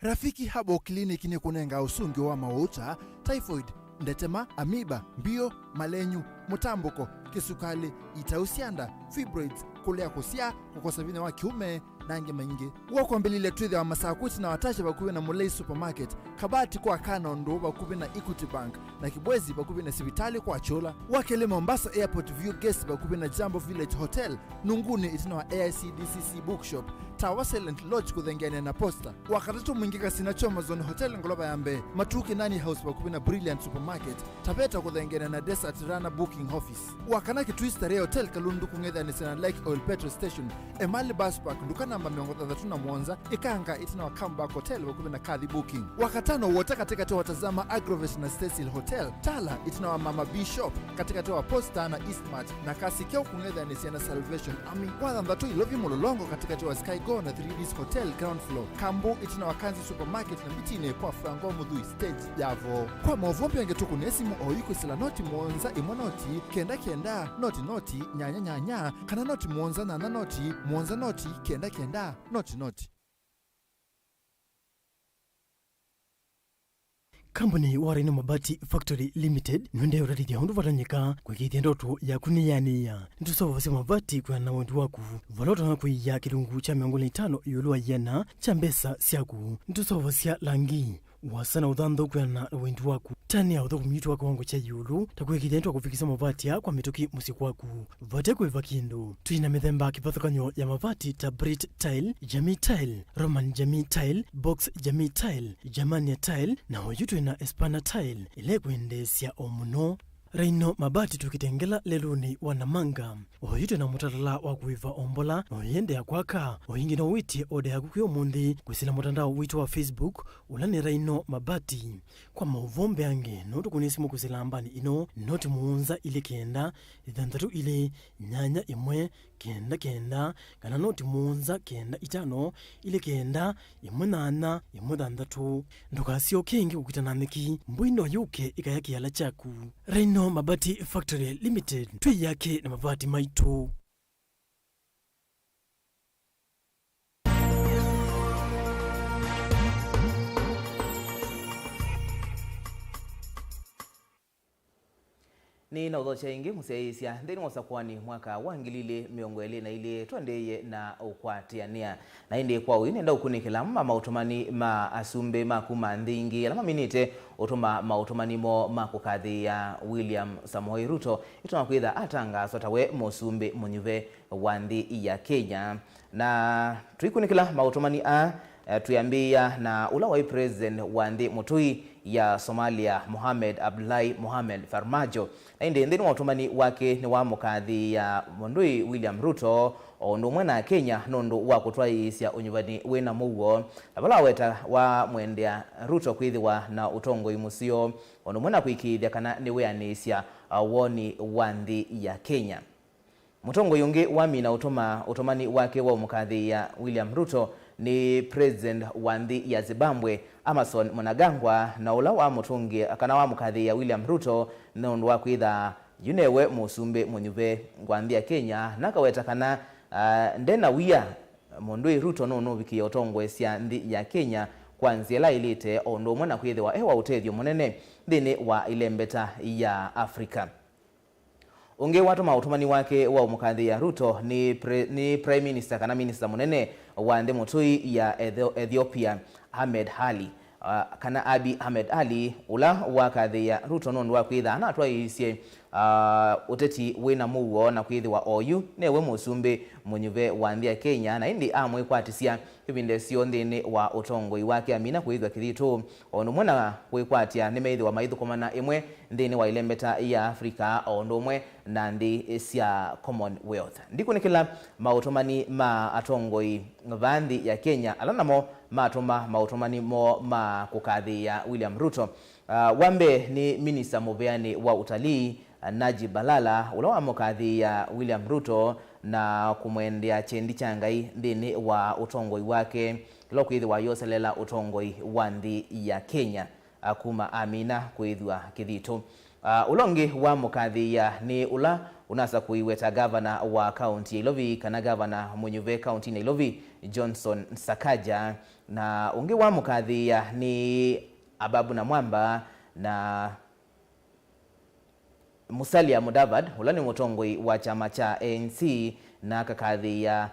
Rafiki Herbal Clinic nĩkũnengaa ũsũngĩo wa mawau ta typhoid, ndetema, amiba, mbio, malenyu, mũtambũko, kĩsukalĩ, itau sya nda, fibroids, kũlea kũsyaa, kũkosa vinya wa kĩũme, na angĩ maingĩ. W'o kwambĩlĩlya twĩthĩawa Masaku ĩtina wa Tasha vakuvĩ na Mulei Supermarket, Kabati kwa Kana ũndũ vakuvĩ na Equity Bank, na Kibwezi vakuvĩ na sivitalĩ kwa Kyũla. Wa kelĩ, Mombasa Airport View Guest vakuvĩ na Jambo Village Hotel, Nunguni ĩtina wa A I C D C C Bookshop, Tawa Silent Lodge kũthengeanĩa na Posta. Wa katatũ, Mwingi Kasina Choma Zone Hotel ngolova ya mbee, Matuu Kinani House vakuvĩ na Brilliant Supermarket, Taveta kũthengeanĩa na Desert Runner Booking Office. Wa kana, Kitui Starehe Hotel Kalundu kũng'ethanĩsya na Lake Oil Petrol Station, Emali Bus Park, nduka namba mĩongo thanthatũ na mũonza, Ikanga ĩtina wa Comeback Hotel vakuvĩ na Kathi Booking. Wa katano, Wota katĩkatĩ wa Tazama Agrovet na Stacyl Hotel, Tala ĩtina wa Mama B Shop, katĩkatĩ wa Posta na Eastmart, na Kasi Kĩu kũng'ethanĩsya na Salvation Army. Wa thanthatũ, Ilovi Mũlolongo katĩkatĩ wa Sky Go na three Ds Hotel ground floor, Kambu ĩtina wa Kanzi Supermarket na Mitinĩ kwa Franco Mũthui stage ya Voo. Kwa maũvoo mbingĩ tũkũnĩe simũ oyu kwĩsĩla noti mũonza ĩmwe noti kenda kenda noti noti nyanya nyanya kana noti mũonza nyanya noti mũonza noti kenda kenda noti noti. Kambuni wa Rhino Mabati Factory Limited nĩũendee ũtatĩthya ũndũ vatonyeka kũĩkĩĩthya ndoto yaku nĩyanĩĩa. Nĩtũseũvasya mavati kwĩana na wendi waku, vala ũtonya kũia kĩlungu kya mĩongo ĩlĩ na itano ĩũlũ wa ĩana kya mbesa syaku. Nĩtũseũvasya langi, ũasa na ũthanthau kwĩana na wendi waku. Tanĩa ũthũkũmi witũ wa kĩwango kya ĩũlũ, ta kũĩkĩĩthya nĩtwakũvikĩsya mavati aa kwa mĩtũkĩ mũsyĩ kwaku vate kũĩva kĩndũ. Twĩ na mĩthemba kĩvathũkany'o ya mavati ta Brit Tile, Jamii Tile, Roman Jamii Tile, Box Jamii Tile, Germania Tile, na oyu twĩ na Espana Tile, ĩla ĩkwendeesya o mũno. Rhino Mabati tũkĩtengela lelũnĩ wa Namanga. Oyu twĩ na mũtalatala wa kũĩva o mbola, na ũyĩendeea kwaka. O ĩngĩ no wĩtye oda yaku kwĩ ũmũnthĩ kwĩsĩla mũtandao witũ wa Facebook, ũla nĩ Rhino Mabati. Kwa maũvoo mbeange, no tũkũnĩe simũ kwĩsĩla nambani ĩno, noti mũonza ilĩ kenda, thanthatũ ilĩ, nyanya ĩmwe, kenda kenda, kana noti mũonza kenda itano, ilĩ kenda, ĩmwe nyanya, ĩmwe thanthatũ. Ndũkasyoke ĩngĩ kũkita na nyeki, mbũi no yũke ĩkaya kĩala kyaku. Rhino Mabati Factory Limited, twĩ yake na mavati maitũ. Nĩ na ũthokya ĩngĩ mũsyaĩĩsya nthĩnĩ wa ũsakũani mwaka wa ngili ilĩ mĩongo ĩlĩ na ilĩ tũendeeie na ũkwatĩanĩa. Na ĩndĩ kwa ũyu nĩenda ũkunĩkĩla amwe ma maũtũmani ma asumbĩ ma kuma nthĩ ingĩ ala maminĩte ũtũma maũtũmani moo ma kũkathĩĩa William Samoei Ruto ĩtona kwĩtha atangaaswa tawe mũsumbĩ mũnyuve wa nthĩ ya Kenya. Na tũikunĩkĩla maũtũmani aa, eh, twĩambĩĩa na ũla waĩ president wa nthĩ mũtũi ya Somalia, Mohamed Abdullahi Mohamed Farmajo. Na ĩndĩ nthĩnĩ wa ũtũmani wake nĩwamũkathĩĩa mũndũi William Ruto o ũndũ ũmwe na Kenya nũndũ wa kũtwaĩĩsya ũnyuvani wĩ na mũuo, na vala waweta wamwendea Ruto kwĩthĩwa na ũtongoi mũseo o ũndũ ũmwe na kũĩkĩĩthya kana nĩwĩanĩĩsya, uh, woni wa nthĩ ya Kenya. Mũtongoi ũngĩ wamina ũtũma ũtũmani wake wa ũmũkathĩĩa William Ruto nĩ president wa nthĩ ya Zimbabwe, Emmerson Mnangagwa, na ũla wamũtũngĩa kana wamũkathĩĩa William Ruto nũndũ wa kwĩtha yu newe mũsumbĩ mũnyuve wa nthĩ ya Kenya, na akaweta kana, ah, nde na wia mũndũi Ruto nũnũvikĩe ũtongoesya nthĩ ya Kenya kwa nzĩa ĩla ĩlĩte, o ũndũ ũmwe na kwĩthĩwa e wa ũtethyo mũnene nthĩnĩ wa ĩlembeta ya Africa. Ũngĩ watũma ũtũmani wake wa ũmũkathĩĩa Ruto nĩ pre-, nĩ Prime Minister kana Minister mũnene wa nthĩ mũtũi ya Etho-, Ethiopia, Ahmed Ali, ah, kana Abiy Ahmed Ali, ũla wakathĩĩa Ruto nũndũ wa kwĩtha anatwaĩĩsye, ah, ũteti wĩ na mũuo na kwĩthĩwa oyu newe mũsumbĩ mũnyuve wa nthĩ ya Kenya, na ĩndĩ amwĩkwatĩsya ĩvinda ĩseo nthĩnĩ wa ũtongoi wake amina kwĩthwa kĩthitũ, o ũndũ ũmwe na kwĩkwatya nĩmeĩthĩwa maithũkũmana ĩmwe nthĩnĩ wa ĩlembeta ya Africa, o ũndũ ũmwe na nthĩ sya Commonwealth. Ndikunĩkĩla maũtũmani ma atongoi vaa nthĩ ya Kenya, ala namo matũma maũtũmani moo ma kũkathĩĩa William Ruto. Ah, wa mbee nĩ minista mũveanĩ wa ũtalii, Najib Balala, ũla wamũkathĩĩa William Ruto na kũmwendea kyendi kya Ngai nthĩnĩ wa ũtongoi wake, ĩla ũkwĩthĩwa yoselela ũtongoi wa nthĩ ya Kenya, a, kuma amina kwĩthwa kĩthitũ. A, ũla ũngĩ wamũkathĩĩa nĩ ũla Ũnasakũiwe ta ngavana wa kaunti ya Ilovi kana ngavana mũnyuve kauntinĩ ya Ilovi, Johnson Sakaja, na ũngĩ wamũkathĩĩa nĩ Ababu Namwamba na Musalia Mudavadi, ũla nĩ mũtongoi wa kyama kya A N C, na akakathĩĩa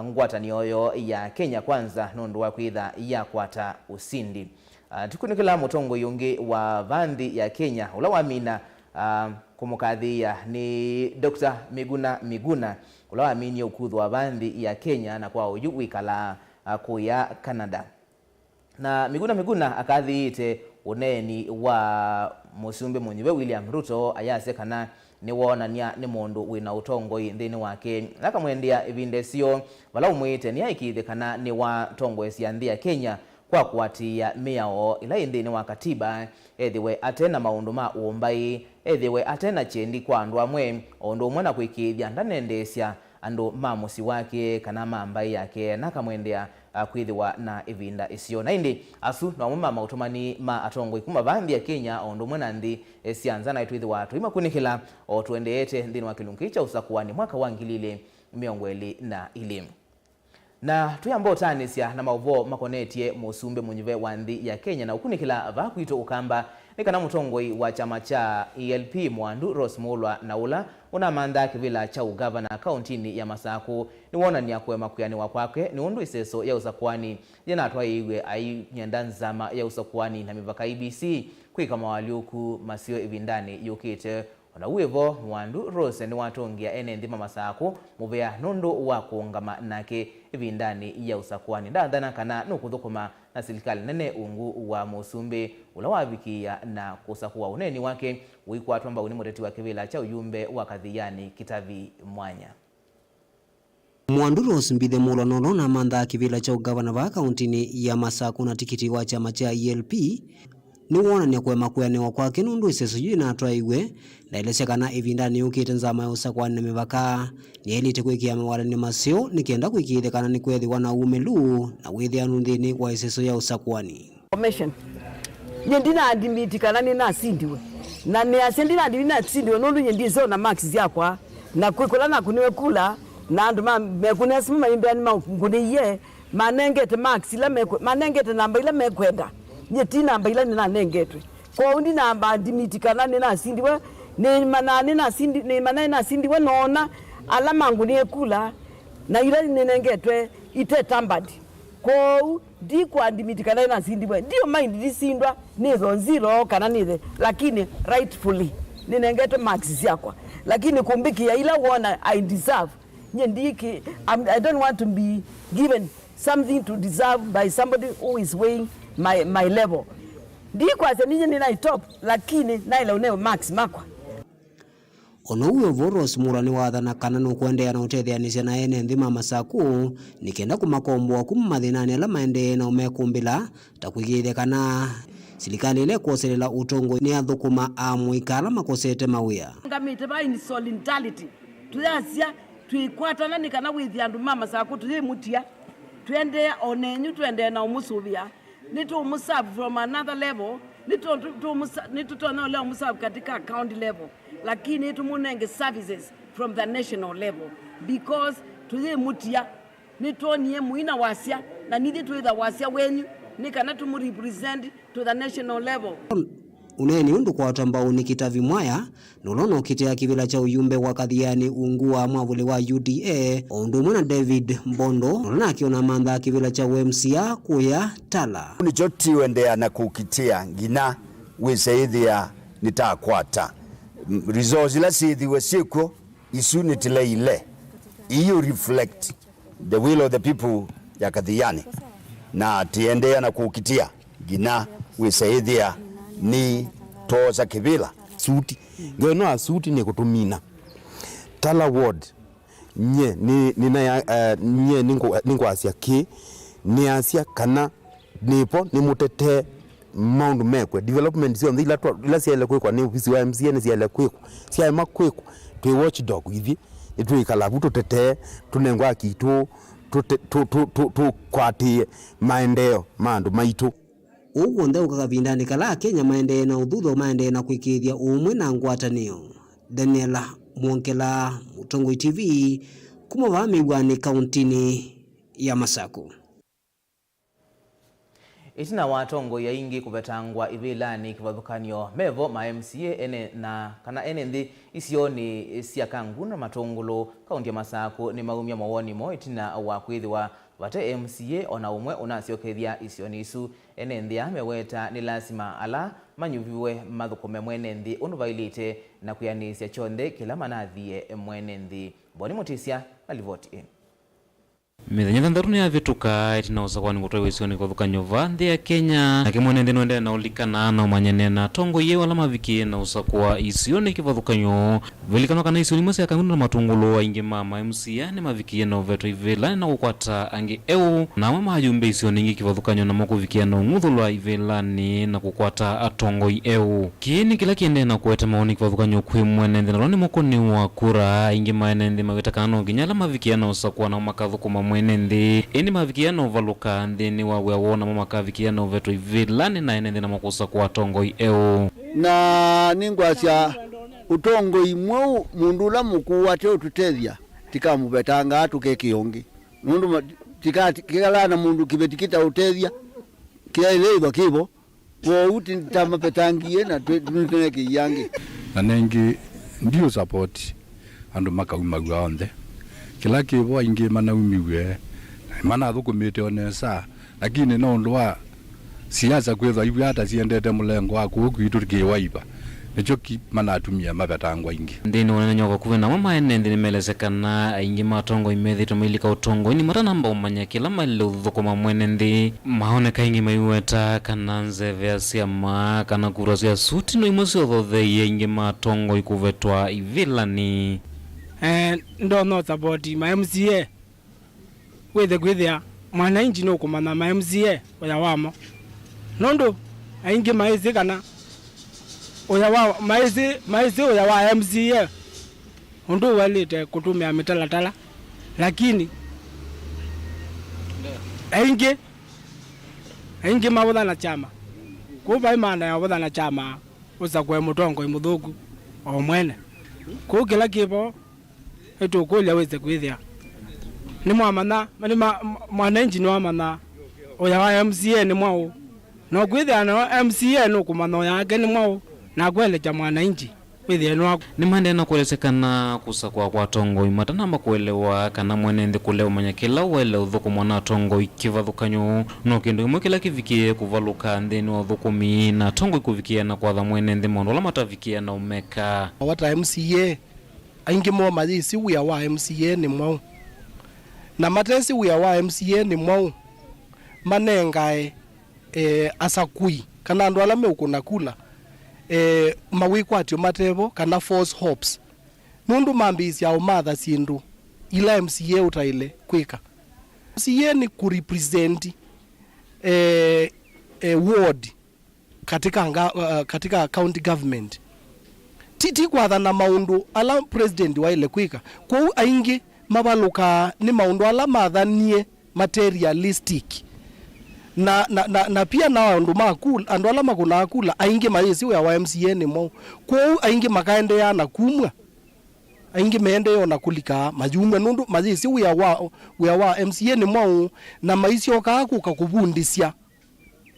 ngwatanĩo yoo ya Kenya Kwanza nũndũ wa kwĩtha yakwata ũsindi. Ah, tũkunĩkĩla mũtongoi ũngĩ wa va nthĩ ya Kenya, ũla wamina, ah, kũmũkathĩĩa nĩ Doctor Miguna Miguna, ũla waminie ũkũthũ wa va nthĩ ya Kenya na kwa ũyu wĩkalaa, ah, kũya Canada. Na Miguna Miguna akathĩĩte ũneeni wa mũsumbĩ mũnyuve William Ruto, ayasya kana nĩwoonany'a nĩ mũndũ wĩ na ũtongoi nthĩnĩ wake. Na akamwendea ĩvinda ĩseo vala ũmwĩĩte nĩaĩkĩĩthye kana nĩwatongoesya nthĩ ya Kenya kwa kũatĩĩa mĩao ĩla yĩ nthĩnĩ wa katiba, ethĩwe ate na maũndũ ma ũmbaĩ, ethĩwe ate na kyendi kwa andũ amwe, o ũndũ ũmwe na kwĩkĩĩthya ndanendeesya andũ ma mũsyĩ wake kana ma mbaĩ yake, na akamwendea, a, kwĩthĩwa na ĩvinda ĩseo. Na ĩndĩ asu no amwe ma maũtũmani ma atongoi kuma va nthĩ ya Kenya o ũndũ ũmwe na nthĩ, e, sya nza, na twĩthĩwa tũimakunĩkĩla o tũendeete nthĩnĩ wa kĩlungu kĩĩ kya ũsakũani mwaka wa ngili ilĩ mĩongo ĩlĩ na ilĩ. Na twĩamba ũtaanĩsya na maũvoo makonetye mũsumbĩ mũnyuve wa nthĩ ya Kenya na ũkunĩkĩla vaa kwitũ Ũkamba, nĩ kana mũtongoi wa kyama kya E L P Mwandu Rose Muulwa, na ũla ũnamanthaa kĩvĩla kya ũngavana kauntinĩ ya Masakũ, nĩwonany'a kũema kwĩanĩwa kwake nĩ ũndũ ĩseso ya ũsakũani yĩnatwaĩĩw'e ainyenda nzama ya ũsakũani na mĩvaka E B C kwĩka moalyũku maseo ĩvindanĩ yũkĩte. O na wĩ vo, Mwandu Rose nĩwatũngĩa ene nthĩ ma Masakũ mũvea nũndũ wa kũũngama nake ĩvindanĩ ya ũsakũani. Ndathana kana nũkũthũkũma na silikalĩ nene ungu wa mũsumbĩ ũla wavikĩĩa na kũsakũa ũneeni wake ũikwatwa mbau nĩ mũteti wa kĩvĩla kya ũyumbe wa Kathiani Kitavi Mwanya. Mwandu Rose Mbithe Muulwa, na ũla ũnamanthaa kĩvĩla kya ũngavana vaa kauntinĩ ya Masakũ na tikiti wa kyama kya E L P, nĩwoonany'a kũema kwĩanĩwa kwake nũndũ ĩseso yu yĩnatwaĩiw'e. Ndaelesya kana ĩvindanĩ yũkĩte nzama ya ũsakũani na mĩvaka nĩyaĩlĩte kwĩkĩa mawalany'o maseo nĩ kenda kũĩkĩĩthya kana nĩkweethĩwa na ũmĩlu na wĩthĩanu nthĩnĩ wa ĩseso ya ũsakũani. Information. Nyie ndinadimiti kana nĩnasindiwe. Na nĩasya ndinadimiti nasindiwe nũndũ nyie ndiseo na marks syakwa. Na kwĩ kũla nakũniwe kula, na andũ ma, mekũnĩa simũ maimbĩa nĩmangũnĩie, manengete marks ila mekwe-, manengete namba ila mekwenda. Nyie ti namba ila nĩnanengetwe. Kwoou ndinamba ndimiti kana nĩnasindiwe, nĩmanaa nĩnasindi-, nĩmanaa nĩnasindiwe noona ala mangũnĩe kula, na ila nĩnengetwe ite tampered. Kwoou, ndikwandimiti kana nĩnasindiwe. Ndio mind ndisindwa, nĩtho zero kana nĩthe, lakini rightfully nĩnengetwe marks syakwa. Lakini kũmbĩkĩa ila wona I deserve, nyie ndiki, I'm, I don't want to be given something to deserve by somebody who is weighing my, my level. Ndikwasya ninyie nĩnaĩ top, lakini naĩle ũneo marks makwa. O na ũu wĩ o vo, Rose Muulwa nĩwathana kana nũkũendeea na ũtetheanĩsya na ene nthĩ ma Masakũ nĩ kenda kũmakomboa kuma mathĩnanĩ ala maendee na ũmekũmbĩla, ta kũĩkĩĩthya kana silikalĩ ĩla ĩkwoselela ũtongoi nĩyathũkũma amũika ala makosete mawĩa. Ngamĩte va in solidarity, tũyasya twĩkwatana nĩ kana wĩthĩa andũ ma Masakũ tũyĩmũtia, tũendeea o nenyu, tũendee na ũmũsũvĩa. Nĩtũũmũserve from another level, nĩtũ-, tũ-, tũũmũsa-, nĩtũtonya ũlea ũmũserve katika county level, lakini tũmũnenge services from the national level, because tũyĩmũtia. Nĩtwonie mũina wasya, na nithyĩ twĩtha wasya wenyu, nĩ kana tũmũrepresent to the national level. Ũneeni ũũ ndũkwatwa mbau nĩ Kitavi Mwaya, na ũla ũnokitĩa kĩvĩla kya ũyumbe wa Kathiani ungu wa mwavũli wa U D A, o ũndũ ũmwe na David Mbondo, na ũla nake ũnamanthaa kĩvĩla kya ũ M C A kũya Tala. Nĩkyo tiũendeea na kũkitĩa nginya wĩse ĩthĩa nĩtakwata. M-, results ila syĩthiwe syĩkw'o, isu nĩtileile. Iu reflect the will of the people ya Kathiani, na tiendeea na kũkitĩa nginya wĩse ĩthĩa nĩtwoosa kĩvĩla. Suti. Ngeno ya suti nĩ kũtũmina. Tala Ward, nye nĩ, nĩ na ya, eh, nye nĩ ngũ-, nĩ ngwasya kĩ, nĩasya kana nĩvo nĩmũtetee maũndũ mekwe. Development syonthe ila twa-, ila syaĩle kwĩkwa nĩ ovisi wa M C A nĩsyaĩle kwĩkwa. Syaema kwĩkwa, twĩ watchdog ithyĩ, nĩtwĩkala vu tũtetee, tũnengwe haki itũ, tũte-, tũ-, tũ-, tũ-, tũkwatĩĩe maendeeo ma andũ maitũ. Ũu w'onthe ũka kavindanĩ kala Akenya maendee na ũthuthwa, maendee na kwĩkĩĩthya ũũmwe na ngwatanĩo. Daniela Mwongela, Mũtongoi T V, kuma vaa Mĩw'anĩ, kaũntĩnĩ ya Masaku. Ĩtina wa atongoi aingĩ kũvetangwa ivĩlanĩ kĩvathũkany'o, mevo ma M C A ene na kana ene nthĩ isionĩ sya Kangundo na Matũngũlũ, kaũntĩ ya Masaku, nĩmaumya mawoni moo ĩtina wa kwĩthĩwa vate M C A o na ũmwe ũnasyokethya isionĩ isu. Ene nthĩ aa meweta nĩ lasima ala manyuviwe mathũkũme mwene nthĩ ũndũ vaĩlĩte na kwĩanĩsya kyonthe kĩla manathie mwene nthĩ. Boni Mũtĩsya na livoti ĩno. Mĩthenya thanthatũ nĩyavĩtũka ĩtina wa ũsakũani kũtwaiwa isionĩ kĩvathũkany'o vaa nthĩ ya Kenya. Nake mwene nthĩ nũendee na ũlikana na ũmanyane na atongoi eũ ala mavikie na ũsakũa isionĩ kĩvathũkany'o. Vilikanwa kana isionĩ imwe sya Kangundo na Matũngũlũ, aingĩ ma ma M C A nĩmavikie na ũvetwa ivĩlanĩ na kũkwata angĩ eũ, na amwe ma ayumbe isionĩ ingĩ kĩvathũkany'o namo kũvikia na ũng'uthũlwa ivĩlanĩ na kũkwata atongoi eũ. Kĩĩ nĩ kĩla kĩendee na kũete mawoni kĩvathũkany'o kwĩ mwene nthĩ na ũla nĩ mũkũni wa kura. Aingĩ ma ene nthĩ mawĩte kana no nginya ala mavikĩĩa na ũsakũa namo makathũkũma mwene nthĩ, ĩndĩ mavikĩĩa na ũvalũka nthĩnĩ wa wĩa woo namo makavikĩĩa na ũvetwa ivĩlanĩ na ene nthĩ namo kũsakũa atongoi eũ. Na nĩngwasya ũtongoi mweũ, mũndũ ũla mũkũũ ateũtũtethya, tĩkamũvetangaa tũkekĩe ũngĩ. Nũndũ ma- tĩka- kĩkalaa na mũndũ kĩveti kĩtaũtethya, kĩaĩle ĩva kĩvo. Kwoou ti- tamapetangie na twĩ- nĩtũnekĩie angĩ. Na nengĩ, ndiũ support andũ makaumaw'a onthe. Kĩla kĩvo aingĩ manaumiw'e, na manathũkũmĩte o nesa, lakini no ũndũ wa siasa kwĩthwa ivw'a ata siendete mũlengo wa kũũ kwitũ kĩwaiva, nĩkyo ki- manatumie mavetangwa aingĩ. Nthĩnĩ wa ũnenany'a wa vakuvĩ namo, ma ene nthĩ nĩmelesya kana aingĩ ma atongoi methĩĩtwe mailika ũtongoinĩ matanamba ũmanya kĩla maĩle ũthũkũma mwene nthĩ. Maoneka aingĩ maiweta kana nzeve ya syama kana kura sya suti no imwe syothotheie aingĩ ma atongoi kũvetwa ivĩlanĩ. Eh, ndonya ũsapoti ma M C A. Wĩthe kwĩthĩa mwananchi nũkũmanya ma M C A ũya wamo, nũndũ aingĩ maĩsĩ kana ũya wa maĩsĩ maĩsĩ ũya wa M C A ũndũ ũwaĩlĩte kũtũmĩa mĩtalatala, lakini aingĩ aingĩ mavũtha na kyama. Kũu vai maana ya ũvũtha na kyama, ũsakũe mũtongoi mũthũku o mwene. Kũu kĩla kĩvo, nĩtũkũlya wĩse kwĩthĩa nĩmwamanya, nĩma- mwananchi nĩwamanya ũya wa M C A nĩ mwaũ. No kwĩthĩa na M C A nũkũmanya ũya wake nĩ mwaũ na kwelekya mwananchi wĩthĩe nĩ waku. Nĩmaendee na kũelesya kana kũsakũa kwa atongoi matanamba kũelewa kana mwene nthĩ kũlea ũmanya kĩla waĩle ũthũkũmwa na atongoi kĩvathũkany'o no kĩndũ kĩmwe kĩla kĩvikĩe kũvalũka nthĩnĩ wa ũthũkũmi na atongoi kũvikĩa na kwatha mwene nthĩ maũndũ ala matavikĩe na ũmeka. Wata M C A aingĩ moo mayĩsĩ wĩa wa M C A nĩ mwaũ, na matesĩ wĩa wa M C A nĩ mwaũ, manengae, eh, asakũi kana andũ ala meũkũna kula, eh, mawĩkwatyo matevo kana false hopes, nũndũ mambĩĩsya ũmatha syĩndũ ila M C A ũtaĩle kwĩka. M C A nĩ kũrepresent, eh, eh, ward katika nga- uh, katika county government. Ti, ti kwathana maũndũ ala president waĩle kwĩka. Kwoou aingĩ mavalũkaa nĩ maũndũ ala mathanie mate realistic. Na, na, na, na pia na andũ ma kula, andũ ala makũnaa kula, aingĩ mayĩsĩ wĩa wa M C A nĩ mwaũ. Kwoou aingĩ makaendeea na kumw'a. Aingĩ meendeea o na kũlika mayumw'a nũndũ mayĩsĩ wĩa wa, wĩa wa M C A nĩ mwaũ, na maisyokaa kũka kũvundĩsya,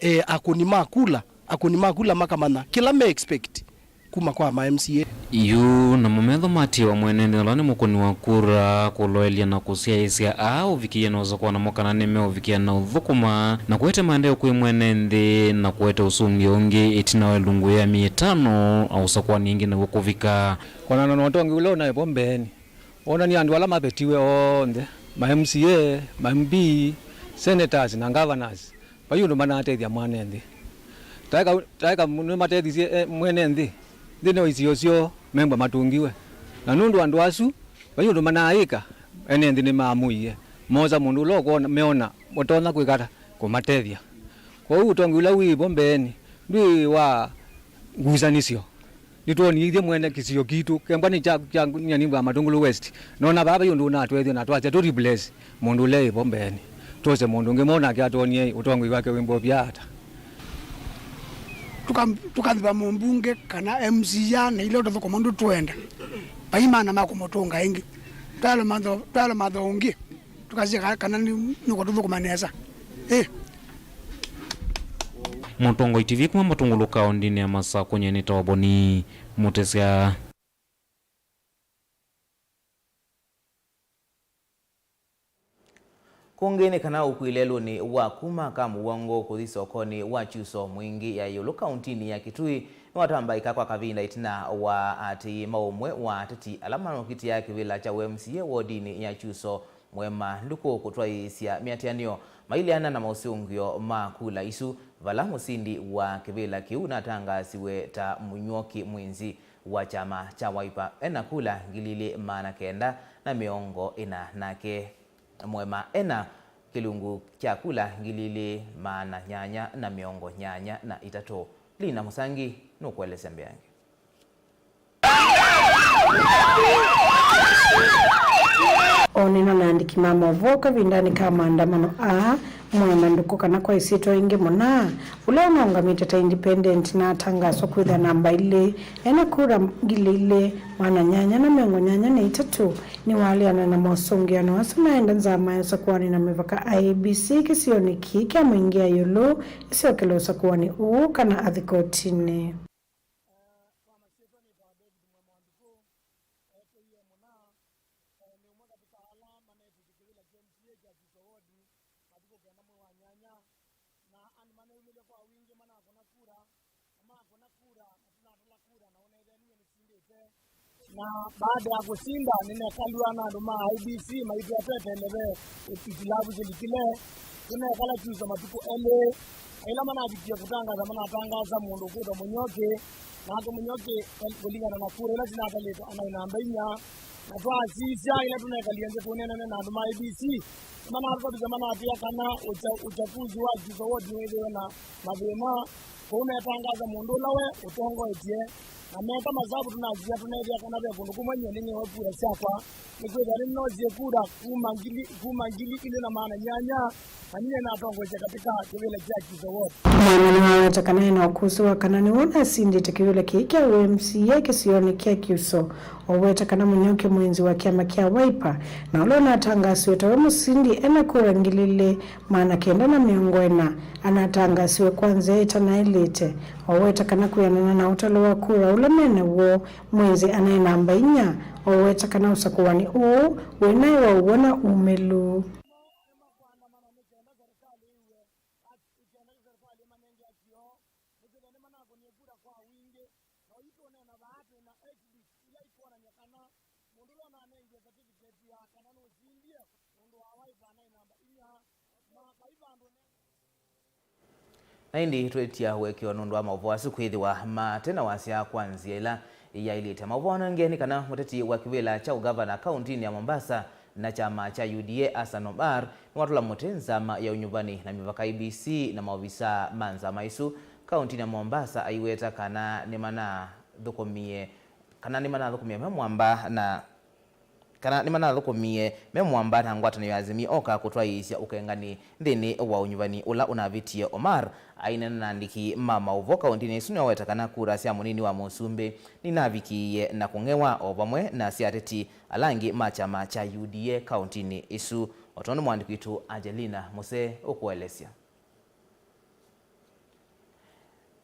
eh, akũni ma kula, akũni ma kula makamanya kĩla me expect kuma kwa ma M C A. Yu namo metho matiwa mwene nthĩ ũla nĩ mũkũni wa kura kũloelya na kũsyaĩĩsya aa ũvikĩie na ũsakũa namo kana nĩmeũvikĩa na ũthũkũma na kũete maendeeo kwĩ mwene nthĩ na kũete ũsũngĩo ũngĩ ĩtina wa ĩlungu ya myei ĩtano aũsakũani ĩngĩ naw'o kũvika. Kwanana na ũtongi ũla ũnaĩ vo mbeenĩ, wonanie andũ ala mavetiwe onthe, ma M C A, ma M P, senators na governors, vai ũndũ manatethya mwene nthĩ. Taeka, taeka nĩmatethisye, eh, mwene nthĩ nthĩnĩ wa isio syoo membwa matũngiwe. Na nũndũ andũ asu vai ũndũ manaaĩka, ene nthĩ nĩmaamuie, moosa mũndũ ũla ũkwona, meona ũtonya kwĩka ata kũmatethya. Kwoou ũtongi ũla wĩ vo mbeenĩ ndwĩ wa ngusanĩsyo. Nĩtwonie ithyĩ mwene kĩsio kitũ, kembwa nĩ kya, kya nyanivu ya Matũngũlũ West. Nona vaa vai ũndũ ũnatwethya na twasya tũ replace mũndũ ũla ĩvo mbeenĩ. Twose mũndũ ũngĩ mwa nake atwonie ũtongoi wake wĩmbovya ata. Tũka- tũkathima mũmbunge kana M C A na ila ũtathũkũma ũndũ twenda. Vai maana ma kũmũtũnga ĩngĩ. Twalũmatha, twalũmatha ũngĩ, tũkasya ka-, kana nĩ, nũkũtũthũkũma nesa. Ĩ. Mũtongoi T V kuma Matungulu kaũndĩnĩ ya Masakũ, nyie nĩtawa Boni Mũtesya. Kũngĩ nĩ kana ũkw'ĩ lelũnĩ wa kuma Kamũwongo kũthi sokonĩ wa Kyuso, Mwingĩ ya ĩũlũ kaũntĩnĩ ya Kitui nĩwatambaĩka kwa kavinda ĩtina wa aatĩĩi ma ũmwe wa ateti ala manokitĩa kĩvĩla kya ũ M C A wodinĩ ya Kyuso, Mwema Nduku, kũtwaĩĩsya mĩatĩanĩo maileana na maũsũngĩo ma kula isu, vala mũsindi wa kĩvĩla kĩu natangaasiwe ta Mũnyuoki Mwinzi wa kyama kya Wiper ena kula ngili ilĩ maana kenda na mĩongo ĩna, nake Mwema ena kĩlungu kya kula ngili ilĩ maana nyanya na mĩongo nyanya na itatũ. Lina Mũsangi nũkũelesya mbeange. Onena na andĩki ma maũvoo kavindanĩ ka maandamano aa, Mwema Nduku, kana kwa ĩsyĩtwa yĩngĩ Mũnaa, ũla ũnũngamĩte ta independent, na atangaaswa kwĩthĩa namba ilĩ, ena kura ngili ilĩ, maana nyanya na mĩongo nyanya na itatũ, nĩwaleana na maũsũngĩano asu maenda nzama ya ũsakũani na mĩvaka I E B C kĩsionĩ kĩĩ kya Mwingĩ ya ĩũlũ, ĩsyokele ũsakũani ũũ kana athi kotinĩ. Kwa masyĩtwa nĩtawa David Mwema Nduku, etĩie Mũnaa, eh, nĩ ũmwe katĩ ka ala manetĩtye kĩvĩla kya M C A kya Kyuso Ward matukũ kenda mwei wa nyanya, na andũ maneumĩlye kwa wingĩ manakũna kura, na makũna kura, na tũnatala kura, na ũnethĩa ninyie nĩsindĩte. Na baada ya kũsinda, nĩnekalw'a na andũ ma I E B C maitwetete neve itilavu kĩlikile. Tũnekala Kyuso matukũ elĩ, na ĩla manavikie kũtangaasa, manatangaasa mũndũ ũkwĩtwa Mũnyoki, nake Mũnyoki, kũlingana na kura ila sinatalĩtwe, anaĩ namba inya. Na twasisya ĩla tũnekalie nthĩ tũneenane na andũ ma I E B C, nĩmanatũtavisye manatwĩa kana ũcha-, ũchakuzi wa Kyuso Ward nĩwĩthĩwe na mathĩna, kwoou metangaasa mũndũ ũla we ũtongoetye. Na meka masavu, tũnasisya tũneethĩa kana ve kũndũ kũmwe nyie nĩnĩwe kura syakwa, nĩkwĩthĩwa nĩnoosie kura kuma ngili, kuma ngili ilĩ na maana nyanya, na ninyie natongoesya katĩ ka kĩvĩla kya Kyuso Ward. Mwema nĩwaweta kana ena ũkũsĩ wa kana nĩwe ũnasindĩte kĩvĩla kĩĩ kya ũ M C A kĩsionĩ kya Kyuso, oweta kana Mũnyoki Mwinzi wa kyama kya Wiper, na ũla ũnatangaasiwe tawe mũsindi ena kura ngili ilĩ maana kenda na mĩongo ĩna, anatangaasiwe kwa nzĩa ĩtanaĩlĩte, oweta kana kwĩanana na ũtalo wa kura ũla me naw'o, Mwinzi anaĩ namba inya, oweta kana ũsakũani ũũ wĩ naĩ wa ũw'o na umĩlu. Nĩkenda serikali ĩmanenge kĩoo, nĩkwĩthĩwa nĩmanakũnie kura kwa wingĩ, na oyu tũũneena vaa twĩ na exhibits ila ikwonany'a kana mũndũ ũla ũnanengiwe certificate ya kana nũsindie nũndũ wa Wiper anaĩ namba inya, na vai vandũ ne- Na ĩndĩ twĩtya ũekeo nũndũ wa maũvoo asu kwĩthĩwa mate na wasya kwa nzĩa ĩla yaĩlĩte. Maũvoo angĩ nĩ kana mũteti wa kĩvĩla kya ũgavana kaũntĩnĩ ya Mombasa na kyama kya U D A, Hassan Omar, nĩwatũla mũtĩ nzama ya ũnyuvani na mĩvaka, I E B C, na maovisaa ma nzama ĩsu kaũntĩnĩ ya Mombasa aiweta kana nĩmanathũkũmie, kana nĩmanathũkũmie me mwamba na, kana nĩmanathũkũmie me mwamba na ngwatanĩo ya Azimio Oka kũtwaĩĩsya ũkengani nthĩnĩ wa ũnyuvani ũla ũnavĩtie. Omar aineena na andĩki ma maũvoo kaũntĩnĩ ĩsu nĩwaweta kana kura sya mũnini wa mũsumbĩ nĩnavikĩie na kũng'ewa, o vamwe na sya ateti ala angĩ ma kyama kya U D A kaũntĩnĩ ĩsu, o tondũ mũandĩki witũ Angelina Mũsee ũkũelesya.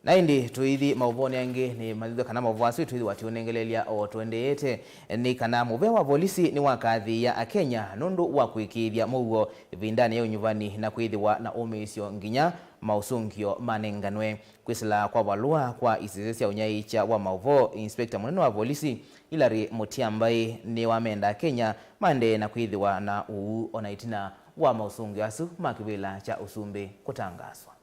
Na ĩndĩ tũithi maũvoonĩ angĩ, nĩ mathitho kana maũvoo asu twĩthĩwa tũũnengeleelya o tũendeete, nĩ kana mũvea wa volisi nĩwakathĩĩa Akenya nũndũ wa kũĩkĩĩthya mũuo ĩvindanĩ ya ũnyuvani na kwĩthĩwa na ũmĩĩsyo nginya maũsũngĩo manenganwe. Kwĩsĩla kwa valũa kwa isese sya ũnyaĩĩkya wa maũvoo, Inspector mũnene wa volisi Hillary Mutyambai nĩwamenda Akenya maendee na kwĩthĩwa na ũuu ona ĩtina wa maũsũngĩo asu ma kĩvĩla kya ũsumbĩ kũtangaaswa.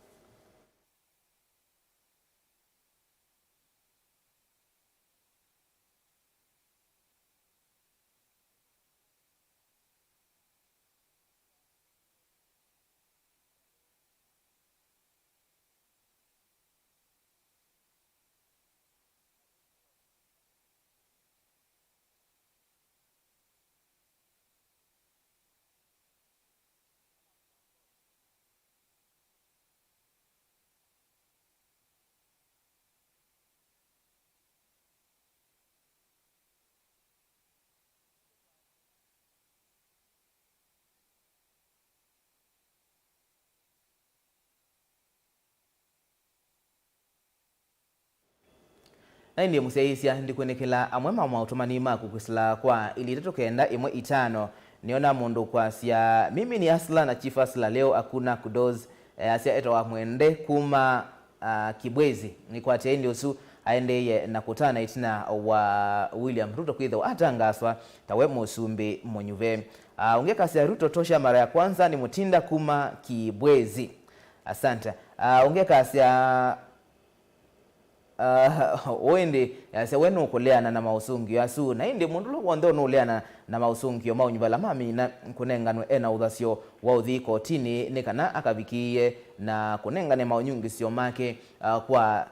Na ĩndĩ mũsyaĩĩsya, ndikwĩnĩkĩla amwe ma maũtũmani maku kwĩsĩla kwa ilĩ itatũ kenda ĩmwe itano. Nĩona mũndũ kwasya, "Mimi ni Asla na Chief Asla leo hakuna kudos." Eh, asya etawa Mwende kuma, ah, Kibwezi. Nĩkwatya ĩndĩ ũsu aendeeie na kũtana ĩtina wa William Ruto kwĩthĩwa atangaswa tawe mũsumbĩ mũnyuve. Ah, ũngĩ akasya, "Ruto tosha mara ya kwanza." Nĩ Mutinda kuma Kibwezi. Asante. Ah, ũngĩ akasya, Ah, ũũ ĩndĩ, yasya we nũkũleana na maũsũngĩo asu, na ĩndĩ mũndũ ũla w'onthe ũnũleana na maũsũngĩo ma ũnyuva ala mamina kũnenganwe e na ũthasyo wa ũthi kotinĩ nĩ kana akavikĩĩe na kũnengane maũnyungĩsyo make, ah, kwa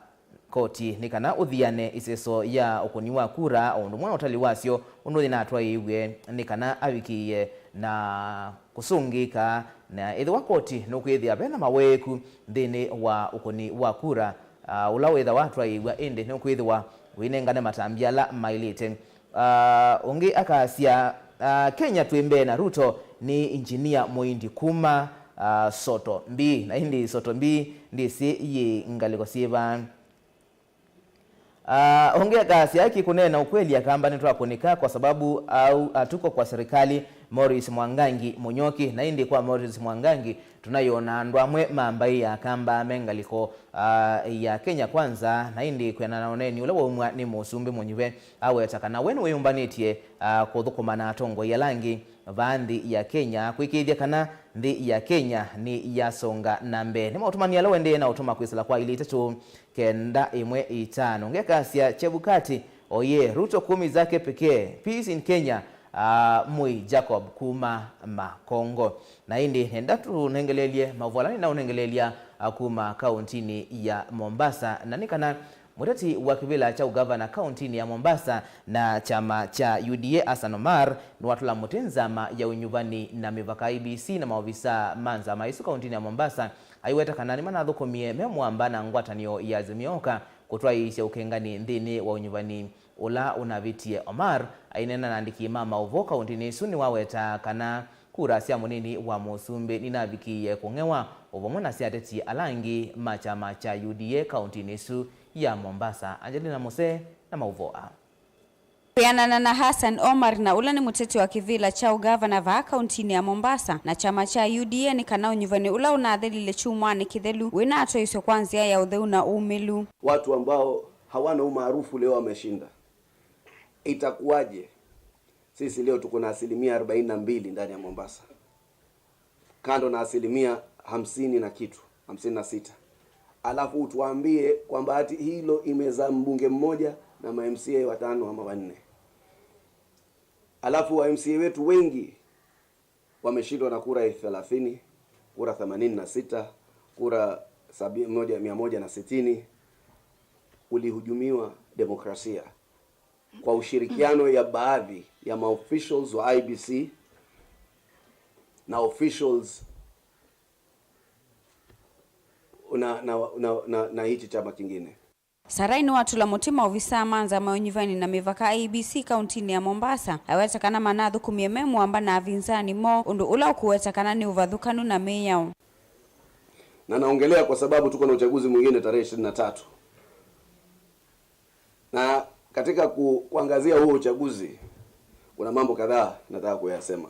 koti nĩ kana ũthiane ĩseso ya ũkũni wa kura, o ũndũ ũmwe na ũtali wasyo ũndũ ũyĩ natwaĩĩw'e, nĩ kana avikĩĩe na kũsũngĩĩka, na ethĩwa koti nũkwĩthĩa vena maweeku nthĩnĩ wa ũkũni wa kura, ah, ũla wĩthawa atwaĩĩw'a, ĩndĩ nũkwĩthĩwa wĩnengane matambya ala maĩlĩte. Ah, ũngĩ akasya, ah, Kenya twĩ mbee na Ruto. Nĩ Engineer Mũindi kuma, ah, Soto Mbii, na ĩndĩ Soto Mbii ndĩsĩ yĩ ngalĩko syĩva. Ah, ũngĩ akasya, "Aki kũneena ukweli, Akamba nĩtwakũnĩka kwa sababu au hatuko kwa serikali." Morris Mwangangi Mũnyoki, na ĩndĩ kwa Morris Mwangangi, tũnaiona andũ amwe ma mbaĩ ya Akamba me ngalĩko, ah, ya Kenya Kwanza, na ĩndĩ kwĩanana na ũneeni ũla waumw'a nĩ mũsumbĩ mũnyuve, aweta kana we nĩwĩyũmbanĩtye, ah, kũthũkũma na atongoi ala angĩ vaa nthĩ ya Kenya kwĩkĩĩthya kana nthĩ ya Kenya nĩyasonga na mbee. Nĩ maũtũmani ala ũendee na ũtũma kwĩsĩla kwa ilĩ itatũ kenda ĩmwe itano. Ngekasya Chebukati, oye, Ruto kumi zake pekee. Peace in Kenya, ah, Mũi Jacob kuma Makongo. Na ĩndĩ nenda tũnengeleelye maũvoo ala nĩnaũnengeleelya, ah, kuma kaũntinĩ ya Mombasa. Na nĩ kana mũteti wa kĩvĩla kya ũgavana kaũntinĩ ya Mombasa na kyama kya U D A, Hassan Omar, nĩwatũla mũtĩ nzama ya ũnyuvani na mĩvaka, I E B C, na maovisaa ma nzama ĩsu kaũntinĩ ya Mombasa, aiweta kana nĩmanathũkũmie me mũamba na ngwatanĩo ya Azimio Oka kũtwaĩĩsya ũkengani nthĩnĩ wa ũnyuvani ũla ũnavĩtie. Omar aineena na andĩki ma maũvoo kaũntinĩ ĩsu nĩwaweta kana kura sya mũnini wa mũsumbĩ ninavikĩie kũng'ewa, o vamwe na sya ateti ala angĩ ma kyama kya U D A kaũntinĩ ĩsu ya Mombasa. Angelina Mose na maũvoo aa. Kwĩanana na Hassan Omar, na ũla nĩ mũteti wa kĩvĩla kya ũgavana vaa kaũntinĩ ya Mombasa na kyama kya U D A, nĩ kana ũnyuvani ũla ũnathelile kyumwanĩ kĩthelu wĩnatwaĩĩsw'a kwa nzĩa ya ũtheu na ũmĩlu. Watu ambao hawana umaarufu leo wameshinda. Itakuwaje? Sisi leo tuko na asilimia arobaini na mbili ndani ya Mombasa, kando na asilimia hamsini na kitu, hamsini na sita. Alafu utuambie kwamba ati hilo imezaa mbunge mmoja na ma M C A watano ama wanne. Alafu wa M C A wetu wengi wameshindwa na kura thelathini, kura themanini na sita, kura sabi-, moja, mia moja na sitini. Ulihujumiwa demokrasia kwa ushirikiano ya baadhi ya maofficials wa I B C na officials na, na, na, na, na hichi chama kingine. Sarai nĩwatũla mũtĩ maovisaa ma nzama ya ũnyuvani na mĩvaka, I E B C, kaũntinĩ ya Mombasa, aweta kana manathũkũmie me mũamba na avinzani moo, ũndũ ũla ũkũweta kana nĩ ũvathũkanu na mĩao. Na naongelea kwa sababu tuko na uchaguzi mwingine tarehe ishirini na tatu. Na katika ku-, kuangazia huo uchaguzi, kuna mambo kadhaa nataka kuyasema.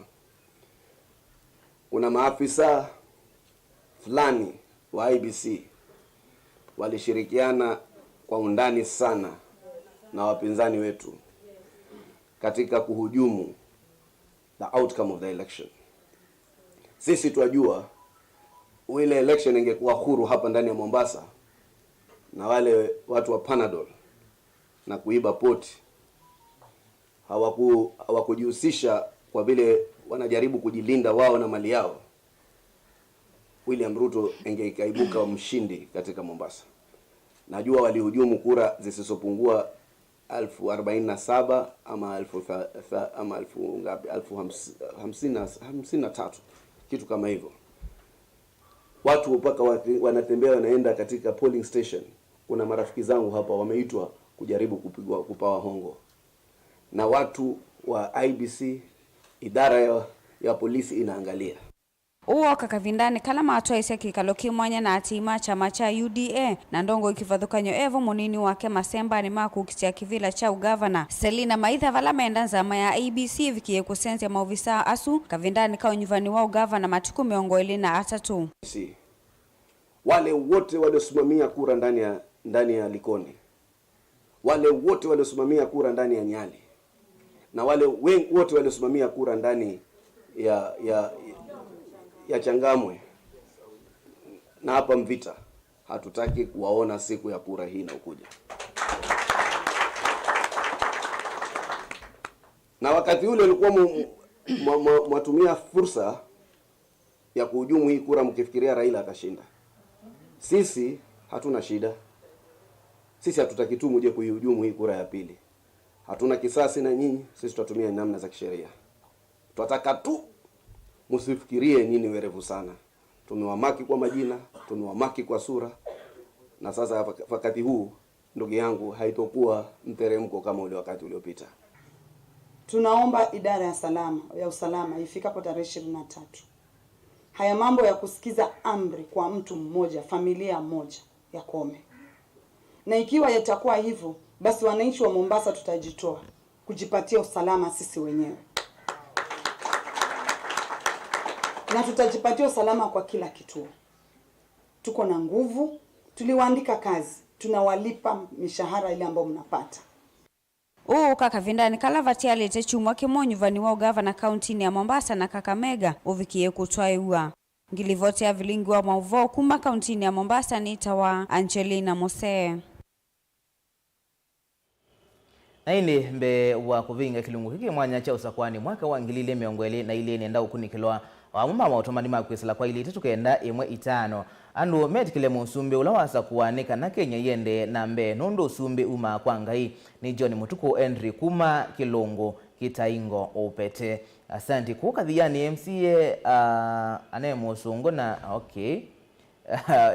Kuna maafisa fulani wa I B C walishirikiana kwa undani sana na wapinzani wetu katika kuhujumu the outcome of the election. Sisi twajua ile election ingekuwa huru hapa ndani ya Mombasa, na wale watu wa Panadol na kuiba poti hawaku-, hawakujihusisha kwa vile wanajaribu kujilinda wao na mali yao, William Ruto inge-, ikaibuka mshindi katika Mombasa. Najua walihujumu kura zisizopungua elfu arobaini na saba ama elfu tha-, tha-, ama elfu ngapi? Elfu hams-, hamsini na, hamsini na tatu, kitu kama hivyo. Watu mpaka wa-, wanatembea wanaenda katika polling station. Kuna marafiki zangu hapa wameitwa kujaribu kupigwa, kupawa hongo. Na watu wa I B C, idara ya, ya polisi inaangalia. Ũũ woka kavindanĩ kala matwaĩsya kĩkalo kĩ mwanya na aatĩĩi ma kyama kya U D A, na ndongoi kĩvathũkany'o e vo mũnini wake masembanĩ ma kũkitĩa kĩvĩla kya ũgavana. Selina Maitha, vala menda nzama ya A B C ĩvikĩe kũsenzya maovisaa asu kavindanĩ ka ũnyuvani wa ũgavana matukũ mĩongo ĩlĩ na atatũ. Si. Wale wote waliosimamia kura ndani ya, ndani ya Likoni, wale wote waliosimamia kura ndani ya Nyali, na wale wen-, wote waliosimamia kura ndani ya, ya, ya Changamwe na hapa Mvita, hatutaki kuwaona siku ya kura hii inayokuja. Na wakati ule ulikuwa mu-, mwa-, mwa-, mwatumia fursa ya kuhujumu hii kura mkifikiria Raila atashinda. Sisi hatuna shida. Sisi hatutaki tu muje kuihujumu hii kura ya pili. Hatuna kisasi na nyinyi, sisi tutatumia namna za kisheria. Twataka tu musifikirie nyinyi werevu sana. Tumewamaki kwa majina, tumewamaki kwa sura, na sasa wak-, wakati huu, ndugu yangu, haitokuwa mteremko kama ule wakati uliopita. Tunaomba idara ya salama, ya usalama ifikapo tarehe ishirini na tatu, haya mambo ya kusikiza amri kwa mtu mmoja, familia moja, yakome. Na ikiwa yatakuwa hivyo, basi wananchi wa Mombasa tutajitoa kujipatia usalama sisi wenyewe. Na tutajipatia usalama kwa kila kituo. Tuko na nguvu, tuliwaandika kazi, tunawalipa mishahara ile ambayo mnapata. Ũũ ũka kavindanĩ kala vatialĩte kyumwa kĩmwe ũnyuvani wa ũgavana kauntinĩ ya Mombasa na Kakamega ũvikĩe kũtwaĩw'a. Ngilivoti ya vilingi wa maũvoo kuma kauntinĩ ya Mombasa nĩtawa Angelina Mosee. Na ĩndĩ mbee wa kũvinga kĩlungu kĩkĩ mwanya kya ũsakũanĩ mwaka wa ngili ilĩ mĩongo ĩlĩ na ilĩ, nĩenda ũkunĩkĩlwa o amwe ma maũtũmani ma kwĩsĩla kwa ilĩ itatũ kenda ĩmwe itano. Andũ metĩkĩle mũsumbĩ ũla wasakũa nĩ kana Kenya iendee na mbee, nũndũ ũsumbĩ umaa kwa Ngai. Nĩ John Mũtukũ Henry kuma Kĩlũngũ, Kĩtaingo, Upete. Asante. Kũu Kathiani M C A, ah, anaye mũsũngũ na, okay.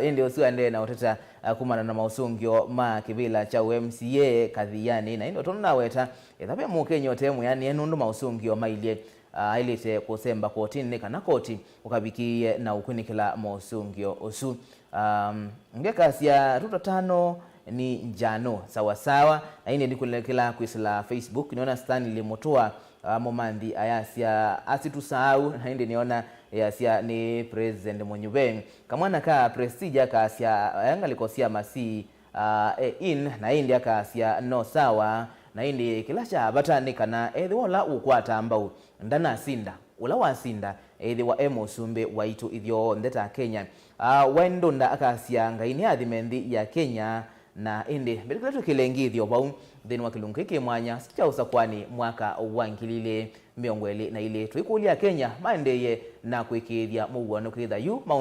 Ĩndĩ ũsu aendee na ũteta, ah, kumana na maũsũngĩo ma kĩvĩla kya ũ M C A Kathiani. Na ĩndĩ tondũ naweta, ethĩwa ve Mũkenya ũte mwĩanĩe nũndũ maũsũngĩo mailye, ah, aĩlĩte kũsemba kotinĩ nĩ kana koti ũkavikĩĩe na ũkunĩkĩla maũsũngĩo ũsu. Um, ngekasya Ruto tano ni njano, sawa sawa. Na ĩndĩ ndikunĩkĩla kwĩsĩla Facebook, nĩona Stanley Mũtũa, ah, Mũmanthi ayasya, "Asitusahau." Na ĩndĩ nĩona yasya nĩ President Mũnyuve. Kamwana ka Prestige akasya, eh, ngalĩko sya Masii, ah, e in, na ĩndĩ akasya, "No sawa." Na ĩndĩ kĩla kya vata nĩ kana ethĩwa ũla ũkwata mbau ndanasinda, ũla wasinda ethĩwa e mũsumbĩ waitũ ithyonthe ta Kenya. Ah, Wine Ndunda akasya, "Ngai nĩathime nthĩ ya Kenya." Na ĩndĩ mbĩtĩkĩle twĩkĩle ngĩthyo vau nthĩnĩ wa kĩlungu kĩkĩ mwanya kya ũsakũanĩ mwaka wa ngili ilĩ mĩongo ĩlĩ na ilĩ. Tũikũlya Akenya maendeeye na kwĩkĩĩthya mũuo nũkwĩtha yu